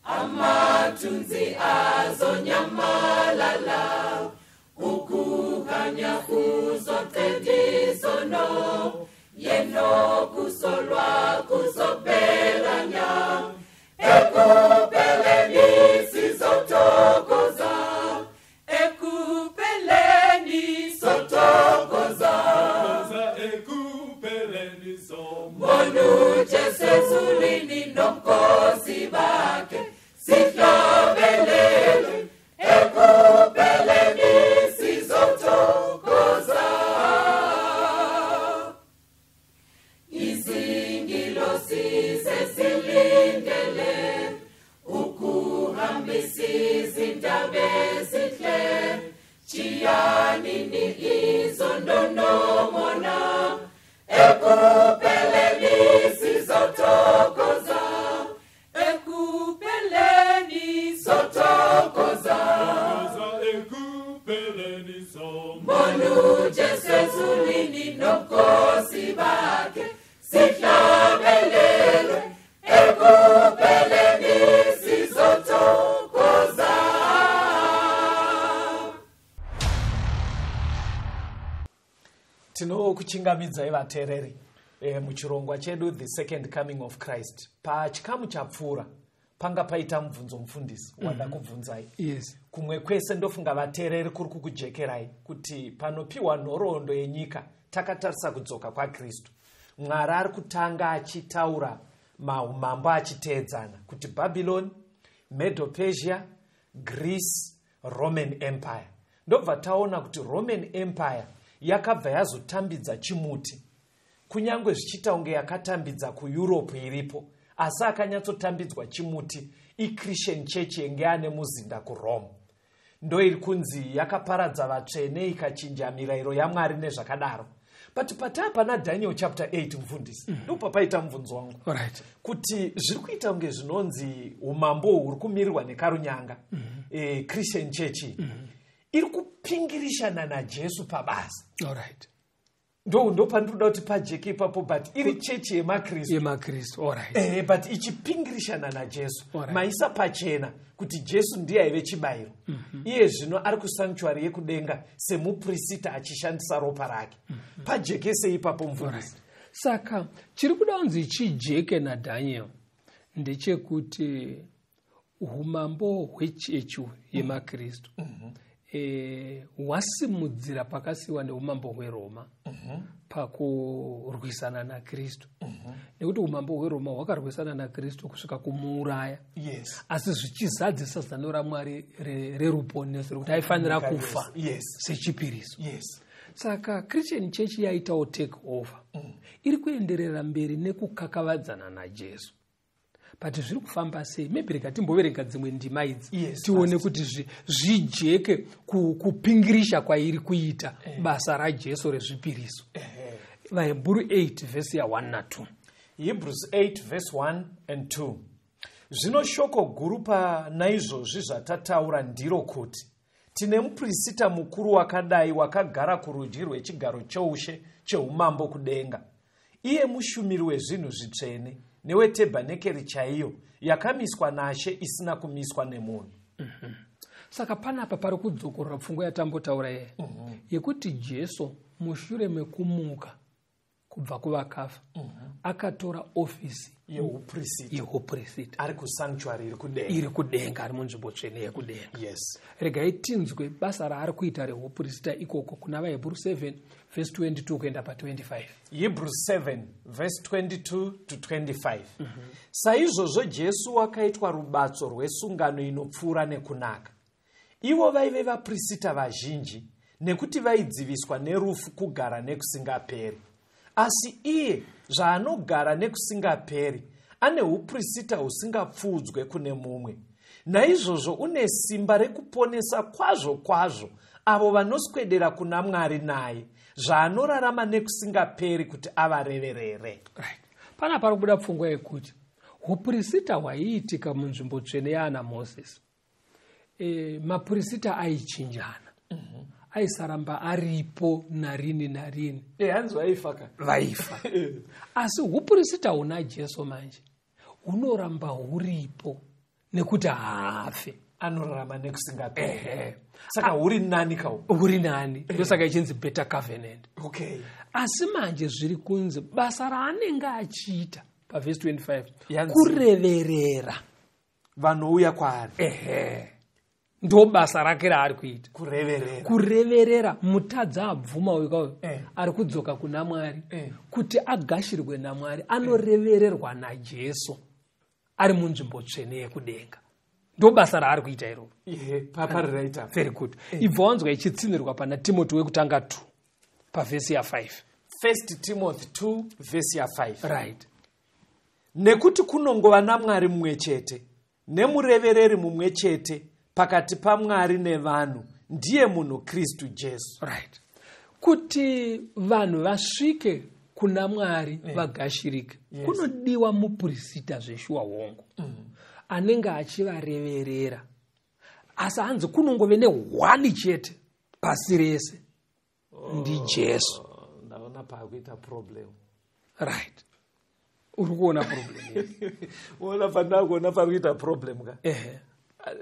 Amathunzi azonyamalala, ukukhanya kuzoqeda isono, yenokusolwa kuzophela nya. Ekupheleni sizothokoza, ekupheleni sothokoza. Ekupheleni so Mbona uJesu ezulwini nobukhosi bakhe, sihlabelele, ekupheleni sizothokoza. Izingilosi sesilindele ukuhambisa izindaba ezinhle, tshiyani izondo nomona, ekupheleni sizothokoza, ekupheleni sothokoza. Ekupheleni so Mbona uJesu ezulwini nobukhosi bakhe, sihlabelele, ekupheleni sizothokoza. Tinokuchingamidzai vateereri muchirongwa chedu The Second Coming of Christ. Pachikamu chapfuura panga paita mubvunzo, mufundisi, wanda kubvunzai. Kumwe kwese ndofunga vateereri kuri kukujekerai kuti panopiwa nhoroondo yenyika takatarisa kudzoka kwaKristu, Mwari ari kutanga achitaura Maumambo achiteedzana kuti Babylon, Medo Persia, Greece, Roman Empire. Ndobva taona kuti Roman Empire yakabva yazotambidza chimuti, kunyange zvichiita kunge yakatambidza kuEurope iripo, asi akanyatsotambidzwa chimuti iChristian Church yenge ane muzinda kuRome. Ndoiri kunzi yakaparadza vatsvene, ikachinja mirayiro yaMwari nezvakadaro. But pataa pana Daniel chapter 8, mufundisi, ndopapaita mubvunzo wangu kuti zviri kuita kunge zvinonzi umambo huri kumirirwa nekarunyanga, Christian Church iri kupingirishana naJesu pabasa. Ndo pandinoda kuti pajeke ipapo, but iri chechi yemaKristu. YemaKristu, alright. But ichipingirishana naJesu. Maisa pachena kuti Jesu ndiye aive chibayiro. Iye zvino ari kusanctuary yekudenga semuprista achishandisa ropa rake. Pajekese ipapo, mufundisi. Alright. Saka chiri kuda kunzi chijeke naDaniel ndechekuti umambo hwechechi yemaKristu hwasimudzira pakasiyiwa neumambo hweRoma pakurwisana naKristu, nekuti umambo hweRoma hwakarwisana naKristu kusvika kumuuraya, asi zvichizadzisa zano raMwari reruponeso rekuti aifanira kufa sechipiriso. Saka Christian Church yaitawo take over, iri kuenderera mberi nekukakavadzana naJesu. But zviri kufamba sei? Maybe rega timboverenga dzimwe ndima idzi, tione kuti zvijeke kupingirisha kwairi kuita basa raJesu rezvipiriso. VaHebhuru 8 vhesi ya1 na2. Hebrews 8 verse 1 and 2. Zvino shoko guru panaizvozvi zvatataura ndiro kuti tine muprista mukuru wakadai, wakagara kurudyi rwechigaro choushe cheumambo kudenga, iye mushumiri wezvinhu zvitsvene newetebhanekeri chaiyo yakamiswa naShe, isina kumiswa nemunhu. Saka panapa pari kudzokorora pfungwa yatambotaura yeye yekuti Jesu mushure mekumuka kubva kuvakafa akatora ofisi yeuprista yeuprista ari kusanctuary iri kudenga. Iri kudenga, ari munzvimbo tsvene yekudenga. Regai tinzwe basa raari kuita reuprista ikoko kuna vaHebhuru 7 vhesi 22 kuenda pa25. Hebrews 7 verse 22 to 25. Saizvozvo Jesu wakaitwa rubatso rwesungano inopfuura nekunaka. Ivo vaive vaprista vazhinji, nekuti vaidziviswa nerufu kugara nekusingaperi, asi iye zvaanogara nekusingaperi, ane uprista husingapfuudzwe kune mumwe. Naizvozvo une simba rekuponesa kwazvo kwazvo avo vanoswedera kuna Mwari naye, zvaanorarama nekusingaperi kuti avareverere. Right, pana pari kubuda pfungwa yekuti upurisita hwaiitika munzvimbo tsvene yaana Mozisi, mapurisita aichinjana, aisaramba aripo narini narini. Hanzi vaifa ka. Vaifa. Asi upurisita huna Jesu manje hunoramba huripo nekuti haafe. Anorarama nekusingaperi, saka huri nani kawo. Huri nani, ndosaka ichinzi better covenant. Asi manje zviri kunzi basa raanenge achiita pavhesi 25 kureverera vanouya kwaari. Ehe, ndo basa rake raari kuita. Kureverera. Kureverera mutadzi abvuma uyu kauyu ari kudzoka kuna Mwari kuti agashirwe naMwari, anorevererwa naJesu ari munzvimbo tsvene yekudenga. Ndo basa raari kuita iroro. Ehe, papari raita. Very good. Ibva wanzwa ichitsinirwa pana Timoti wekutanga 2 pavhesi ya5. First Timothy 2 vhesi ya5. Nekuti kunongova naMwari mumwe chete, nemurevereri mumwe chete pakati paMwari nevanhu, ndiye munhu Kristu Jesu. Right, kuti vanhu vasvike kuna Mwari vagashirike, kunodiwa mupurisita zveshuwa, hongu, anenge achivareverera. Asi hanzi kunongove nehwani chete pasi rese, ndiJesu. Oh, ndaona paakuita problem. Right, uri kuona problem? Ona pandakuona pari kuita problem ka.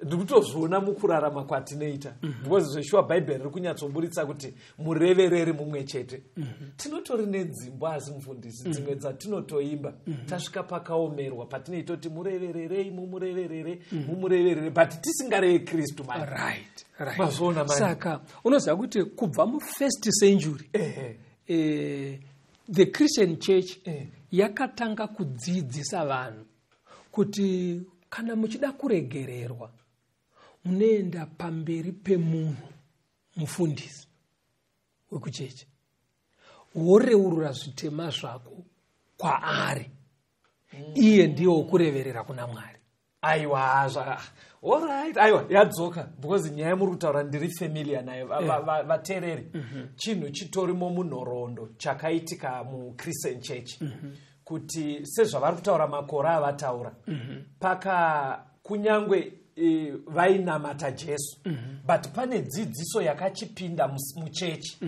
Ndiri kutozviona mukurarama kwatinoita, because zveshuwa Bhaibheri riri kunyatsoburitsa kuti murevereri mumwe chete. Tinotori nedzimbo, asi mufundisi, dzimwe dzatinotoimba tasvika pakaomerwa patinoitoti murevererei, mumureverere, mumureverere, but tisingareve Kristu mani. Mazviona mani. Saka unoziva kuti kubva mufirst century The Christian Church yakatanga kudzidzisa vanhu kuti kana muchida kuregererwa, munoenda pamberi pemunhu, mufundisi wekuchechi, woreurura zvitema zvako kwaari. Iye ndiye wokureverera kuna Mwari. Aiwa, zva alright, aiwa, yadzoka, because nyaya yamuri kutaura ndiri familiar nayo. Vateereri, chinhu chitorimo munhoroondo chakaitika muChristian Church, kuti sezvavari kutaura, makore avataura, paka kunyangwe vainamata Jesu, but pane dzidziso yakachipinda muchechi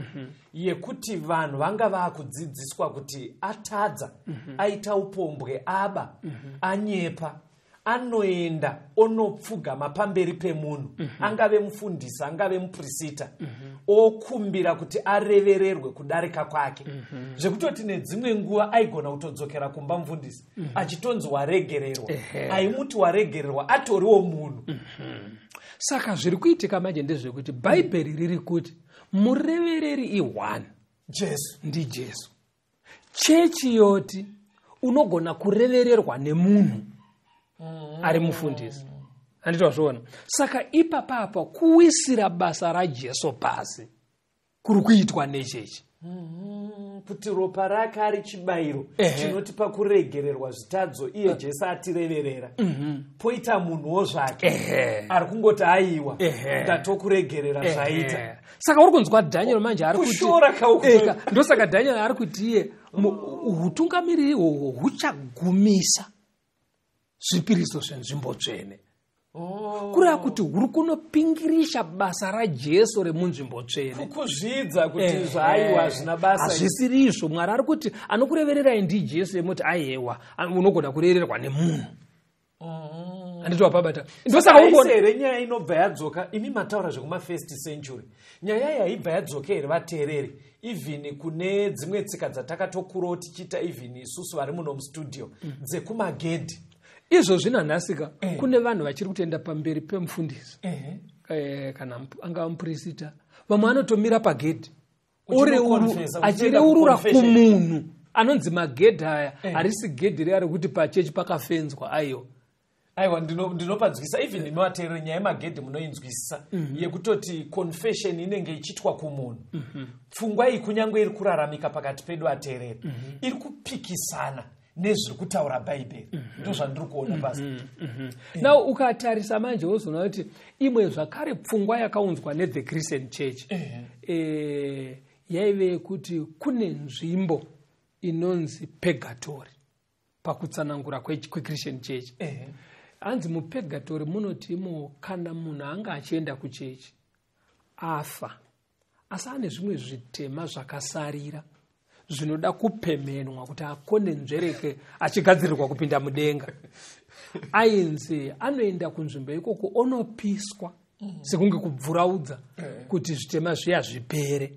yekuti vanhu vanga vaakudzidziswa kuti atadza, aita upombwe, aba, anyepa, anoenda onopfugama pamberi pemunhu, angave mufundisi, angave mupurisita, okumbira kuti arevererwe kudarika kwake, zvekutoti nedzimwe nguva aigona kutodzokera kumba mufundisi achitonzi waregererwa. Aimuti waregererwa atoriwo munhu. Saka zviri kuitika manje ndezvekuti Bhaibheri riri kuti murevereri i1. Jesu. NdiJesu. Chechi yoti unogona kurevererwa nemunhu ari mufundisi, handiti wazviona? Saka ipapapa kuwisira basa raJesu pasi kuri kuitwa nechechi. Kuti ropa rake ari chibayiro chinotipa kuregererwa zvitadzo, iye Jesu atireverera, poita munhuwo zvake ari kungoti, aiwa, ndatokuregerera, zvaita. Saka uri kunzwa Daniel manje ari kuti Kushora kauku. Eka, ndosaka Daniel ari kuti iye hutungamiriri ihwohwo huchagumisa zvipiriso zvenzvimbo tsvene, kureva kuti huri kunopingirisha basa raJesu remunzvimbo tsvene. Kuzvidza kuti zvaaiwa hazvina basa. Hazvisiri izvo. Mwari ari kuti anokurevererai ndiJesu, emuti aihewa, unogona kurevererwa nemunhu, handiti wapabata? Ndosaka uri Haisi kuona here nyaya inobva yadzoka? Imi mataura zvekumafirst century, nyaya yaibva yadzoka here, vateereri, even kune dzimwe tsika dzatakatokurawo tichiita, even isusu vari muno mustudio, dzekumagedhi? Izvozvi nanhasika kune vanhu vachiri kutoenda pamberi pemufundisi, kana angava mupurisita, vamwe vanotomira pagedhi. Uchinoconfessa, uchienda Achireurura kuconfession. kumunhu anonzi magedhi aya. Harisi gedhi riya rekuti pachechi pakafenzwa, aiwa. Aiwa, ndinopanzwisisa. Even imi vateereri, nyaya yemagedhi munoinzwisisa, yekutoti confession inenge ichiitwa kumunhu. Pfungwa iyi, kunyange iri kuraramika pakati pedu ateereri, iri kupikisana nezviri kutaura Bhaibheri. Ndozvandiri kuona pasi. Now ukatarisa manje, wozoona kuti imwe zvakare pfungwa yakaunzwa nethe Christian Church yaive yekuti kune nzvimbo inonzi purgatory pakutsanangura kweChristian Church. Hanzi mupurgatory munoti imo kana munhu anga achienda kuchechi, afa, asi ane zvimwe zvitema zvakasarira zvinoda kupemhenwa kuti akone nzvereke achigadzirirwa kupinda mudenga, ainzi anoenda kunzvimbo ikoko onopiswa sekunge kubvuraudza kuti zvitema zviya zvipere,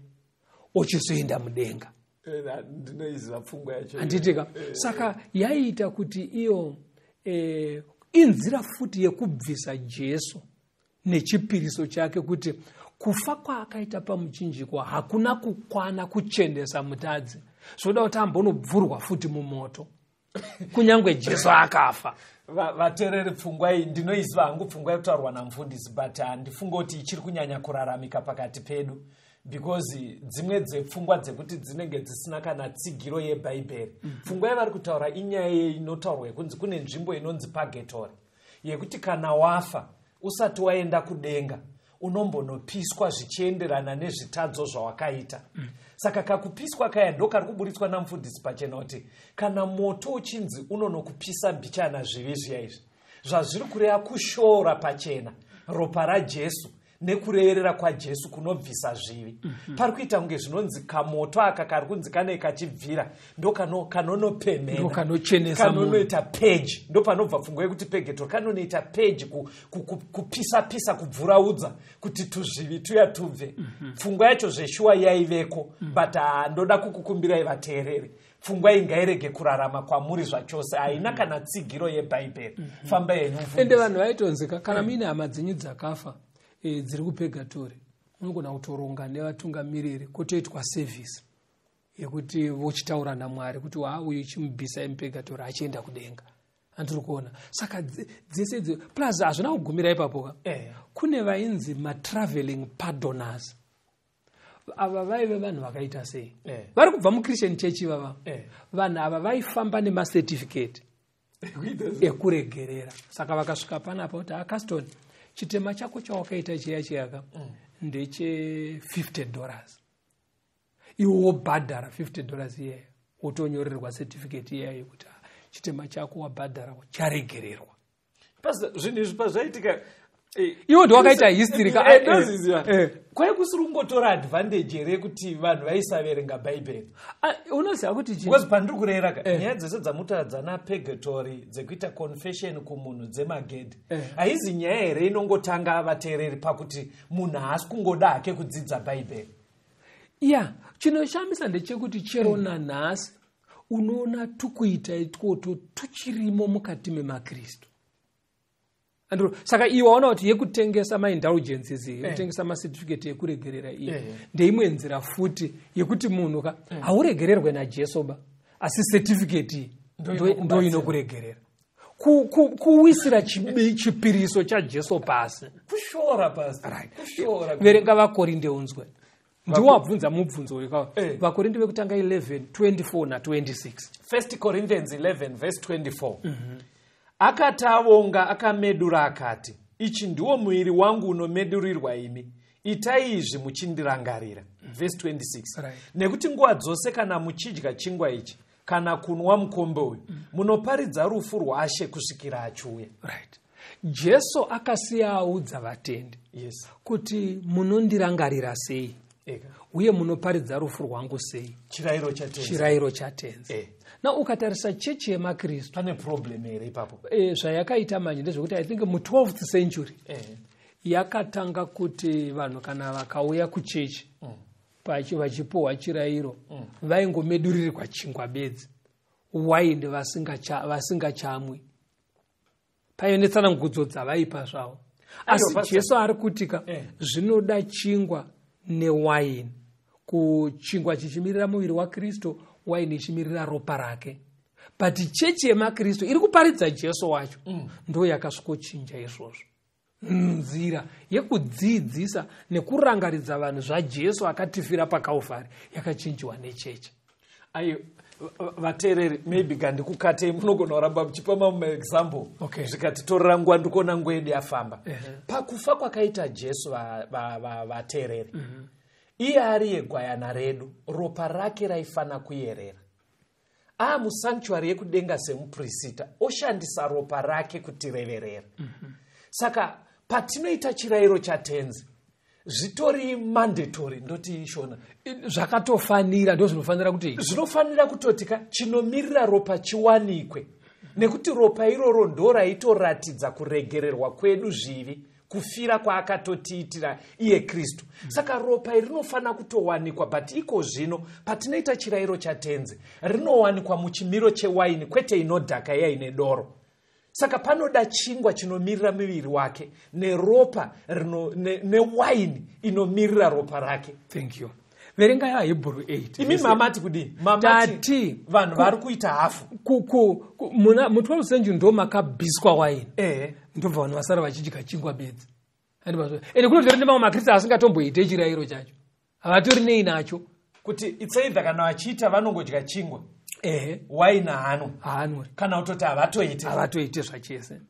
ochizoenda mudenga. Ndinoiziva pfungwa yacho. Handitika? Saka yaiita kuti iyo inzira futi yekubvisa Jesu nechipiriso chake, kuti kufa kwaakaita pamuchinjikwa hakuna kukwana kuchenesa mutadzi, zvoda kuti ambonobvurwa futi mumoto kunyange Jesu akafa. Vateereri, pfungwa iyi ndinoiziva hangu, pfungwa yekutaurwa namufundisi, but handifunga kuti ichiri kunyanya kuraramika pakati pedu, because dzimwe dzepfungwa dzekuti dzinenge dzisina kana tsigiro yeBhaibheri. Pfungwa yavari kutaura inyaya inotaurwa yekunzi kune nzvimbo inonzi purgatory, yekuti kana wafa usati waenda kudenga unombonopiswa zvichienderana nezvitadzo zvawakaita. Saka kakupiswa kaya ndo kari kuburitswa namufundisi pachena, kuti kana moto uchinzi unonokupisa mbichana zvivi zviya izvi, zvazviri kureva kushora pachena ropa raJesu nekureverera kwaJesu kunobvisa zvivi. Pari kuita kunge zvinonzi kamoto aka kari kunzi kanee kachibvira ndo kanonopemhena. Ndo kanochenesa munhu. Kanonoita purge. Ndo panobva pfungwa yekuti purgatory, kanonoita purge, kupisa-pisa, kubvuraudza kuti tuzvivi tuya tubve. Pfungwa yacho zveshuwa yaiveko, but ndoda kukukumbirai vateereri, pfungwa iyi ngairege kurarama kwamuri zvachose, haina kana tsigiro yeBhaibheri. Famba henyu, mufundisi. Ende vanhu vaitonzika kana muine hama dzenyu dzakafa dziri kupurgatory, munogona kutoronga nevatungamiriri kotoitwa service. Yekuti vochitaura naMwari kuti wa uyu chimubvisai mupurgatory achienda kudenga. Andiri kuona saka dzese idzo, plus hazvina kugumira ipapo ka. Kune vainzi matraveling pardoners. Ava vaive vanhu vakaita sei? Vari kubva muChristian church ivava. Vanhu ava vaifamba nemacertificate ekuregerera. Saka vakasvika panapa kuti, "Acaston, chitema chako chawakaita chiya chiyaka ndeche $50." Iwe wobhadhara $50 iyeyo, wotonyorerwa certificate iyayo yekuti, "Ah, chitema chako wabhadhara, charegererwa." Pastor, zvinhu izvi pazvaitika Iwo ndiwakaita history ka. Ndozviziva. Kwai kusiri kungotora advantage here yekuti vanhu vaisaverenga Bhaibheri? Ah, unoziva kuti Because pandiri kurera ka, nyaya dzese dzamutaura dzana purgatory, dzekuita confession kumunhu, dzemagedhi, haizi nyaya here inongotanga, vateereri, pakuti munhu haasi kungoda hake kudzidza Bhaibheri? Ya, chinoshamisa ndechekuti chero nanhasi unoona tukuita itwoto tuchirimo mukati memaKristu. Andiro saka iwe waona kuti yekutengesa maindulgences, yekutengesa macertificate ekuregerera iyi, ndeimwe nzira futi yekuti munhu ka hauregererwe naJesu ba, asi certificate iyi ndo ndo inokuregerera. Kuwisira chipiriso chaJesu pasi. Kushora, Pastor, kushora. Verenga Vakorinde unzwe, ndiwabvunza mubvunzo uyu ka. Vakorinde vekutanga 11 24 na26. 1 Corinthians 11 verse 24. Akati avonga, akamedura akati, "Ichi ndiwo muviri wangu unomedurirwa imi. Itai izvi muchindirangarira." Verse 26. Nekuti nguva dzose kana muchidya chingwa ichi kana kunwa mukombe uyu, munoparidza rufu rwaShe kusvikira achiuya. Right, Jesu akasiya audza vatendi kuti munondirangarira sei uye munoparidza rufu rwangu sei. Chirayiro chaTenzi. Chirayiro chaTenzi. Na ukatarisa chechi yemaKristu, Pane problem here ipapo? Zvayakaita manje ndezvekuti I think mu12th century yakatanga kuti vanhu kana vakauya kuchechi vachipuhwa chirayiro, vaingomedurirwa chingwa bedzi, waini vasingachamwi. Paive netsanangudzo dzavaipa zvavo, asi Pastor. Jesu ari kutika zvinoda chingwa newaini, kuchingwa chichimirira muviri waKristu, waini ichimirira ropa rake. But chechi yemaKristu iri kuparidza Jesu wacho ndo yakasvikochinja izvozvo. Nzira yekudzidzisa nekurangaridza vanhu zvaJesu akatifira paKalvari yakachinjiwa nechechi. Ayo, vateereri, maybe gandikukatei, munogona kuramba muchipa mamwe maexample, zvikatitorera nguva. Ndikuona nguva yedu yafamba. Pakufa kwakaita Jesu, vateereri, iye ari yegwayana redu, ropa rake raifana kuyerera. Aamusanctuary yekudenga semupurisita, oshandisa ropa rake kutireverera. Saka patinoita chirayiro chaTenzi, zvitori mandatory, ndoti Shona? Zvakatofanira, ndo zvinofanira kuti Zvinofanira kutoti ka chinomirira ropa chiwanikwe, nekuti ropa iroro ndo raitoratidza kuregererwa kwedu zvivi, kufira kwaakatotiitira iye Kristu. Saka ropa iri rinofanira kutowanikwa, but iko zvino patinoita chirayiro chaTenzi, rinowanikwa muchimiro chewaini, kwete inodhaka iya ine doro. Saka panoda chingwa chinomirira muviri wake neropa newaini inomirira ropa rake. Thank you. Verenga yaHebrew 8. Imi mamati kudii? Mamati Tati vanhu vari kuita hafu. Muna mu12 century ndo makabviswa waini, ndobva vanhu vasara vachidya chingwa bedzi. Ende kunotori nemamwe maKristu asingatomboite chirayiro chacho, havatori nei nacho. Kuti it's either kana vachiita vanongodya chingwa, waini haanwe. Haanwe. Kana kutoti havatoite. Havatoite zvachese.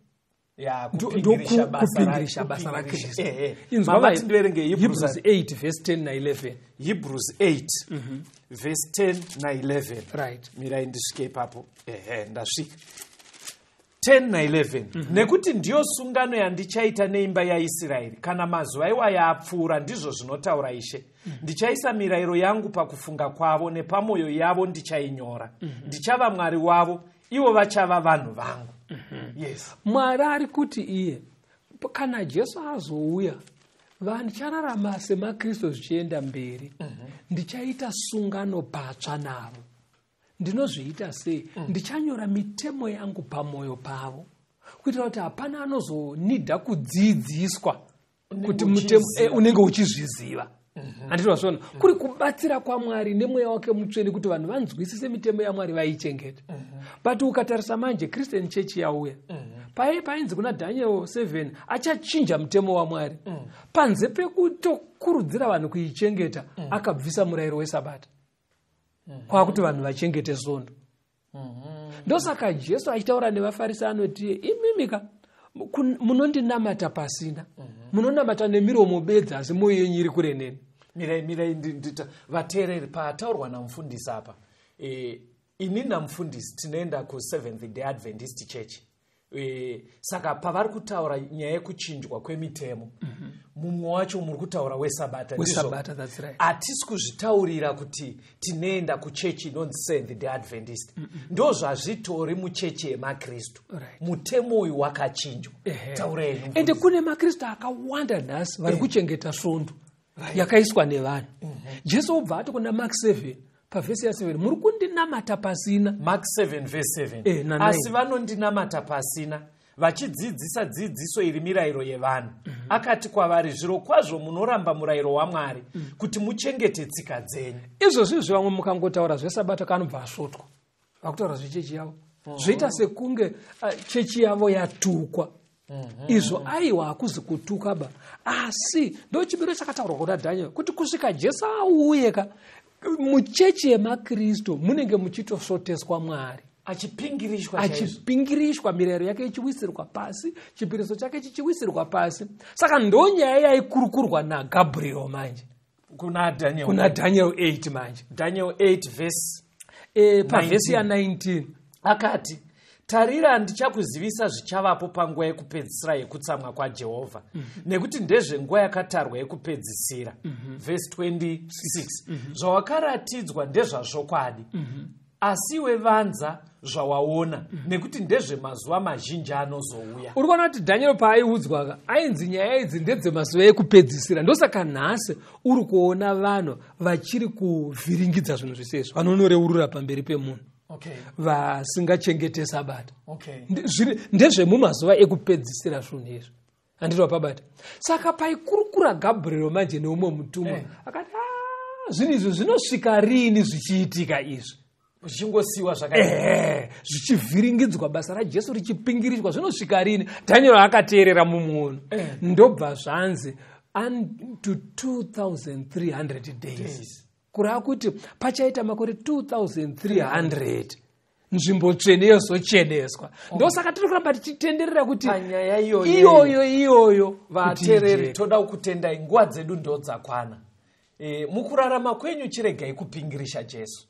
Ya, Kupingirisha kupingirisha basa raKristu. Inzwa, mamati ndiverenge Hebrews. Hebrews 8 verse 10 na11. Hebrews 8 verse 10 na11. Mirai ndisvike ipapo. Ehe, ndasvika. 10 na11. Nekuti ndiyo sungano yandichaita neimba yaIsraeri kana mazuva iwaya apfuura, ndizvo zvinotaura Ishe. Ndichaisa mirayiro yangu pakufunga kwavo, nepamwoyo yavo ndichainyora. Ndichava Mwari wavo, ivo vachava vanhu vangu. Yes. Mwari ari kuti iye kana Jesu azouya, vandichararama semaKristu zvichienda mberi, ndichaita sungano patsva navo. Ndinozviita sei? Ndichanyora mitemo yangu pamwoyo pavo, kuitira kuti hapana anozonidha kudzidziswa kuti mutemo uchiziva. Unenge uchizviziva. Handiti wazviona? Kuri kubatsira kwaMwari nemweya wake mutsvene kuti vanhu vanzwisise mitemo yaMwari, vaichengete. But ukatarisa manje, Christian church yauya, painzi kuna Daniel 7 achachinja mutemo waMwari, panze pekutokurudzira vanhu kuichengeta, akabvisa murayiro wesabata, kwakuti vanhu vachengete Svondo. Ndosaka Jesu achitaura nevaFarisi anoti, "Imimika munondinamata pasina, munonamata nemiromo bedzi, asi mwoyo yenyu iri kure neni." Mirai, mirai, ndita vateereri, paataurwa namufundisi apa, ini namufundisi tinoenda kuSeventh Day Adventist Church. Saka pavari kutaura nyaya yekuchinjwa kwemitemo, mumwe wacho muri kutaura wesabata, ndizvo? Wesabata, that's right. Hatisi kuzvitaurira kuti tinoenda kuchechi inonzi Seventh Day Adventist. Ndo zvazvitori muchechi yemaKristu. Mutemo uyu wakachinjwa. Taurei. Ende kune maKristu akawanda nhasi vari kuchengeta Svondo yakaiswa nevanhu. Jesu obva ati kuna Mark 7 pavhesi ya7, "Muri kundinamata pasina." Mark 7 verse 7. Na 9. "Asi vanondinamata pasina, vachidzidzisa dzidziso iri mirayiro yevanhu." Akati kwavari, "Zviro kwazvo munoramba murayiro waMwari kuti muchengete tsika dzenyu." Izvozvi izvi, vamwe mukangotaura zvesabata kanobva asvotwa, vakutaura zvechechi yavo, zvoita sekunge chechi yavo yatukwa. Izvo aiwa, hakuzi kutuka ba, asi ndo chimiro chakataurwa kuna Daniel kuti kusvika Jesu auye ka, muchechi yemakristu munenge muchitosvoteswa Mwari. Achipingirishwa chaizvo. Achipingirishwa, mirayiro yake ichiwisirwa pasi, chipiriso chake chichiwisirwa pasi. Saka ndo nyaya yaikurukurwa naGabriel manje. Kuna Daniel. Kuna Daniel 8 manje. Daniel 8 verse Pavhesi ya19. Akati, "Tarira, ndichakuzivisa zvichavapo panguva yekupedzisira yekutsamwa kwaJehovha, nekuti ndezvenguva yakatarwa yekupedzisira." Vhesi 26, "Zvawakaratidzwa ndezvazvokwadi, asi iwe vanza zvawaona, nekuti ndezvemazuva mazhinji anozouya." Uri kuona kuti Daniel paaiudzwa ka, ainzi nyaya idzi ndedzemazuva ekupedzisira. Ndosaka nhasi uri kuona vanhu vachiri kuvhiringidza zvinhu zvese izvi, vanonoreurura pamberi pemunhu vasingachengete sabata. Ndezvemumazuva ekupedzisira zvinhu izvi, handiti wapabata? Saka paikurukura Gabriel manje neumwe mutumwa, akati, "Ah, zvinhu izvi zvinosvika riini zvichiitika izvi?" Zvichingosiyiwa zvakadai. Ehe, zvichivhiringidzwa, basa raJesu richipingirishwa, zvinosvika rini? Daniel akateerera mumuono. Ndobva zvanzi unto 2300 days. Days. Kureva kuti pachaita makore 2300 nzvimbo tsvene yozocheneswa. Ndosaka tiri kuramba tichitenderera kuti Panyaya iyoyo. Iyoyo iyoyo. Vateereri, toda kukutendai, nguva dzedu ndo dzakwana. Mukurarama kwenyu chiregai kupingirisha Jesu.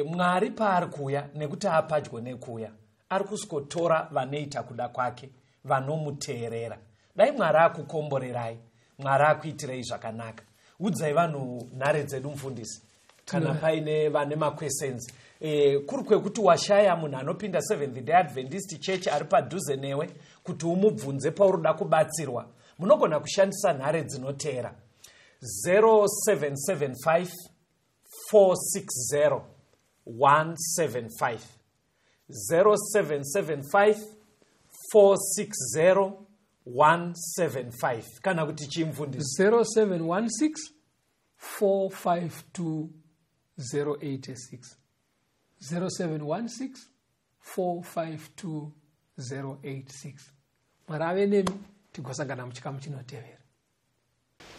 Mwari paari kuuya, nekuti apadyo nekuuya, ari kusikotora vanoita kuda kwake, vanomuteerera. Dai Mwari akukomborerai, Mwari akuitirei zvakanaka. Udzai vanhu nhare dzedu, mufundisi, kana paine vane maquestions. Kuri kwekuti washaya munhu anopinda Seventh Day Adventist Church ari padhuze newe kuti umubvunze pauroda kubatsirwa, munogona kushandisa nhare dzinoteera: 0775 460 175, 0775 460 175, kana kuti chii, mufundisi? 0716 452 086, 0716 452 086. Mwari ave nemi, tigosangana muchikamu chinotevera.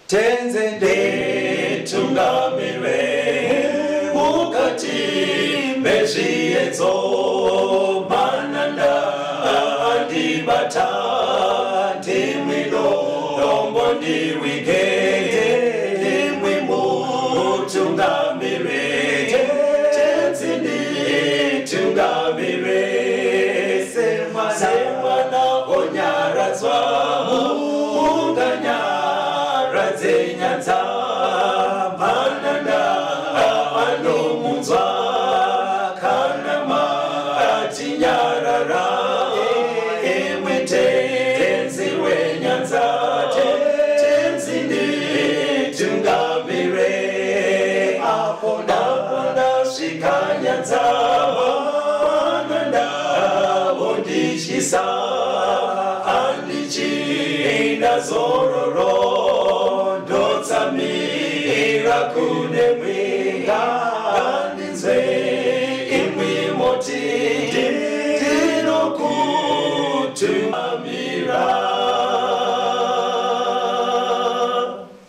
Tenze nditungamire mukati mezviedzo, mananda andibata, ndimwi dombo ndiwige, ndimwi mutungamire. Tenzi nditungamire semwana onyaradzwa, munganyaradze nyanza, mananda anomunzwa kana matinyarara. Imwe Tenzi wenyanza, Tenzi nditungamire apo ndasvika nyanza, mananda ondityisa, handichina zororo, ndotsamira. Kudenga kune mwenga.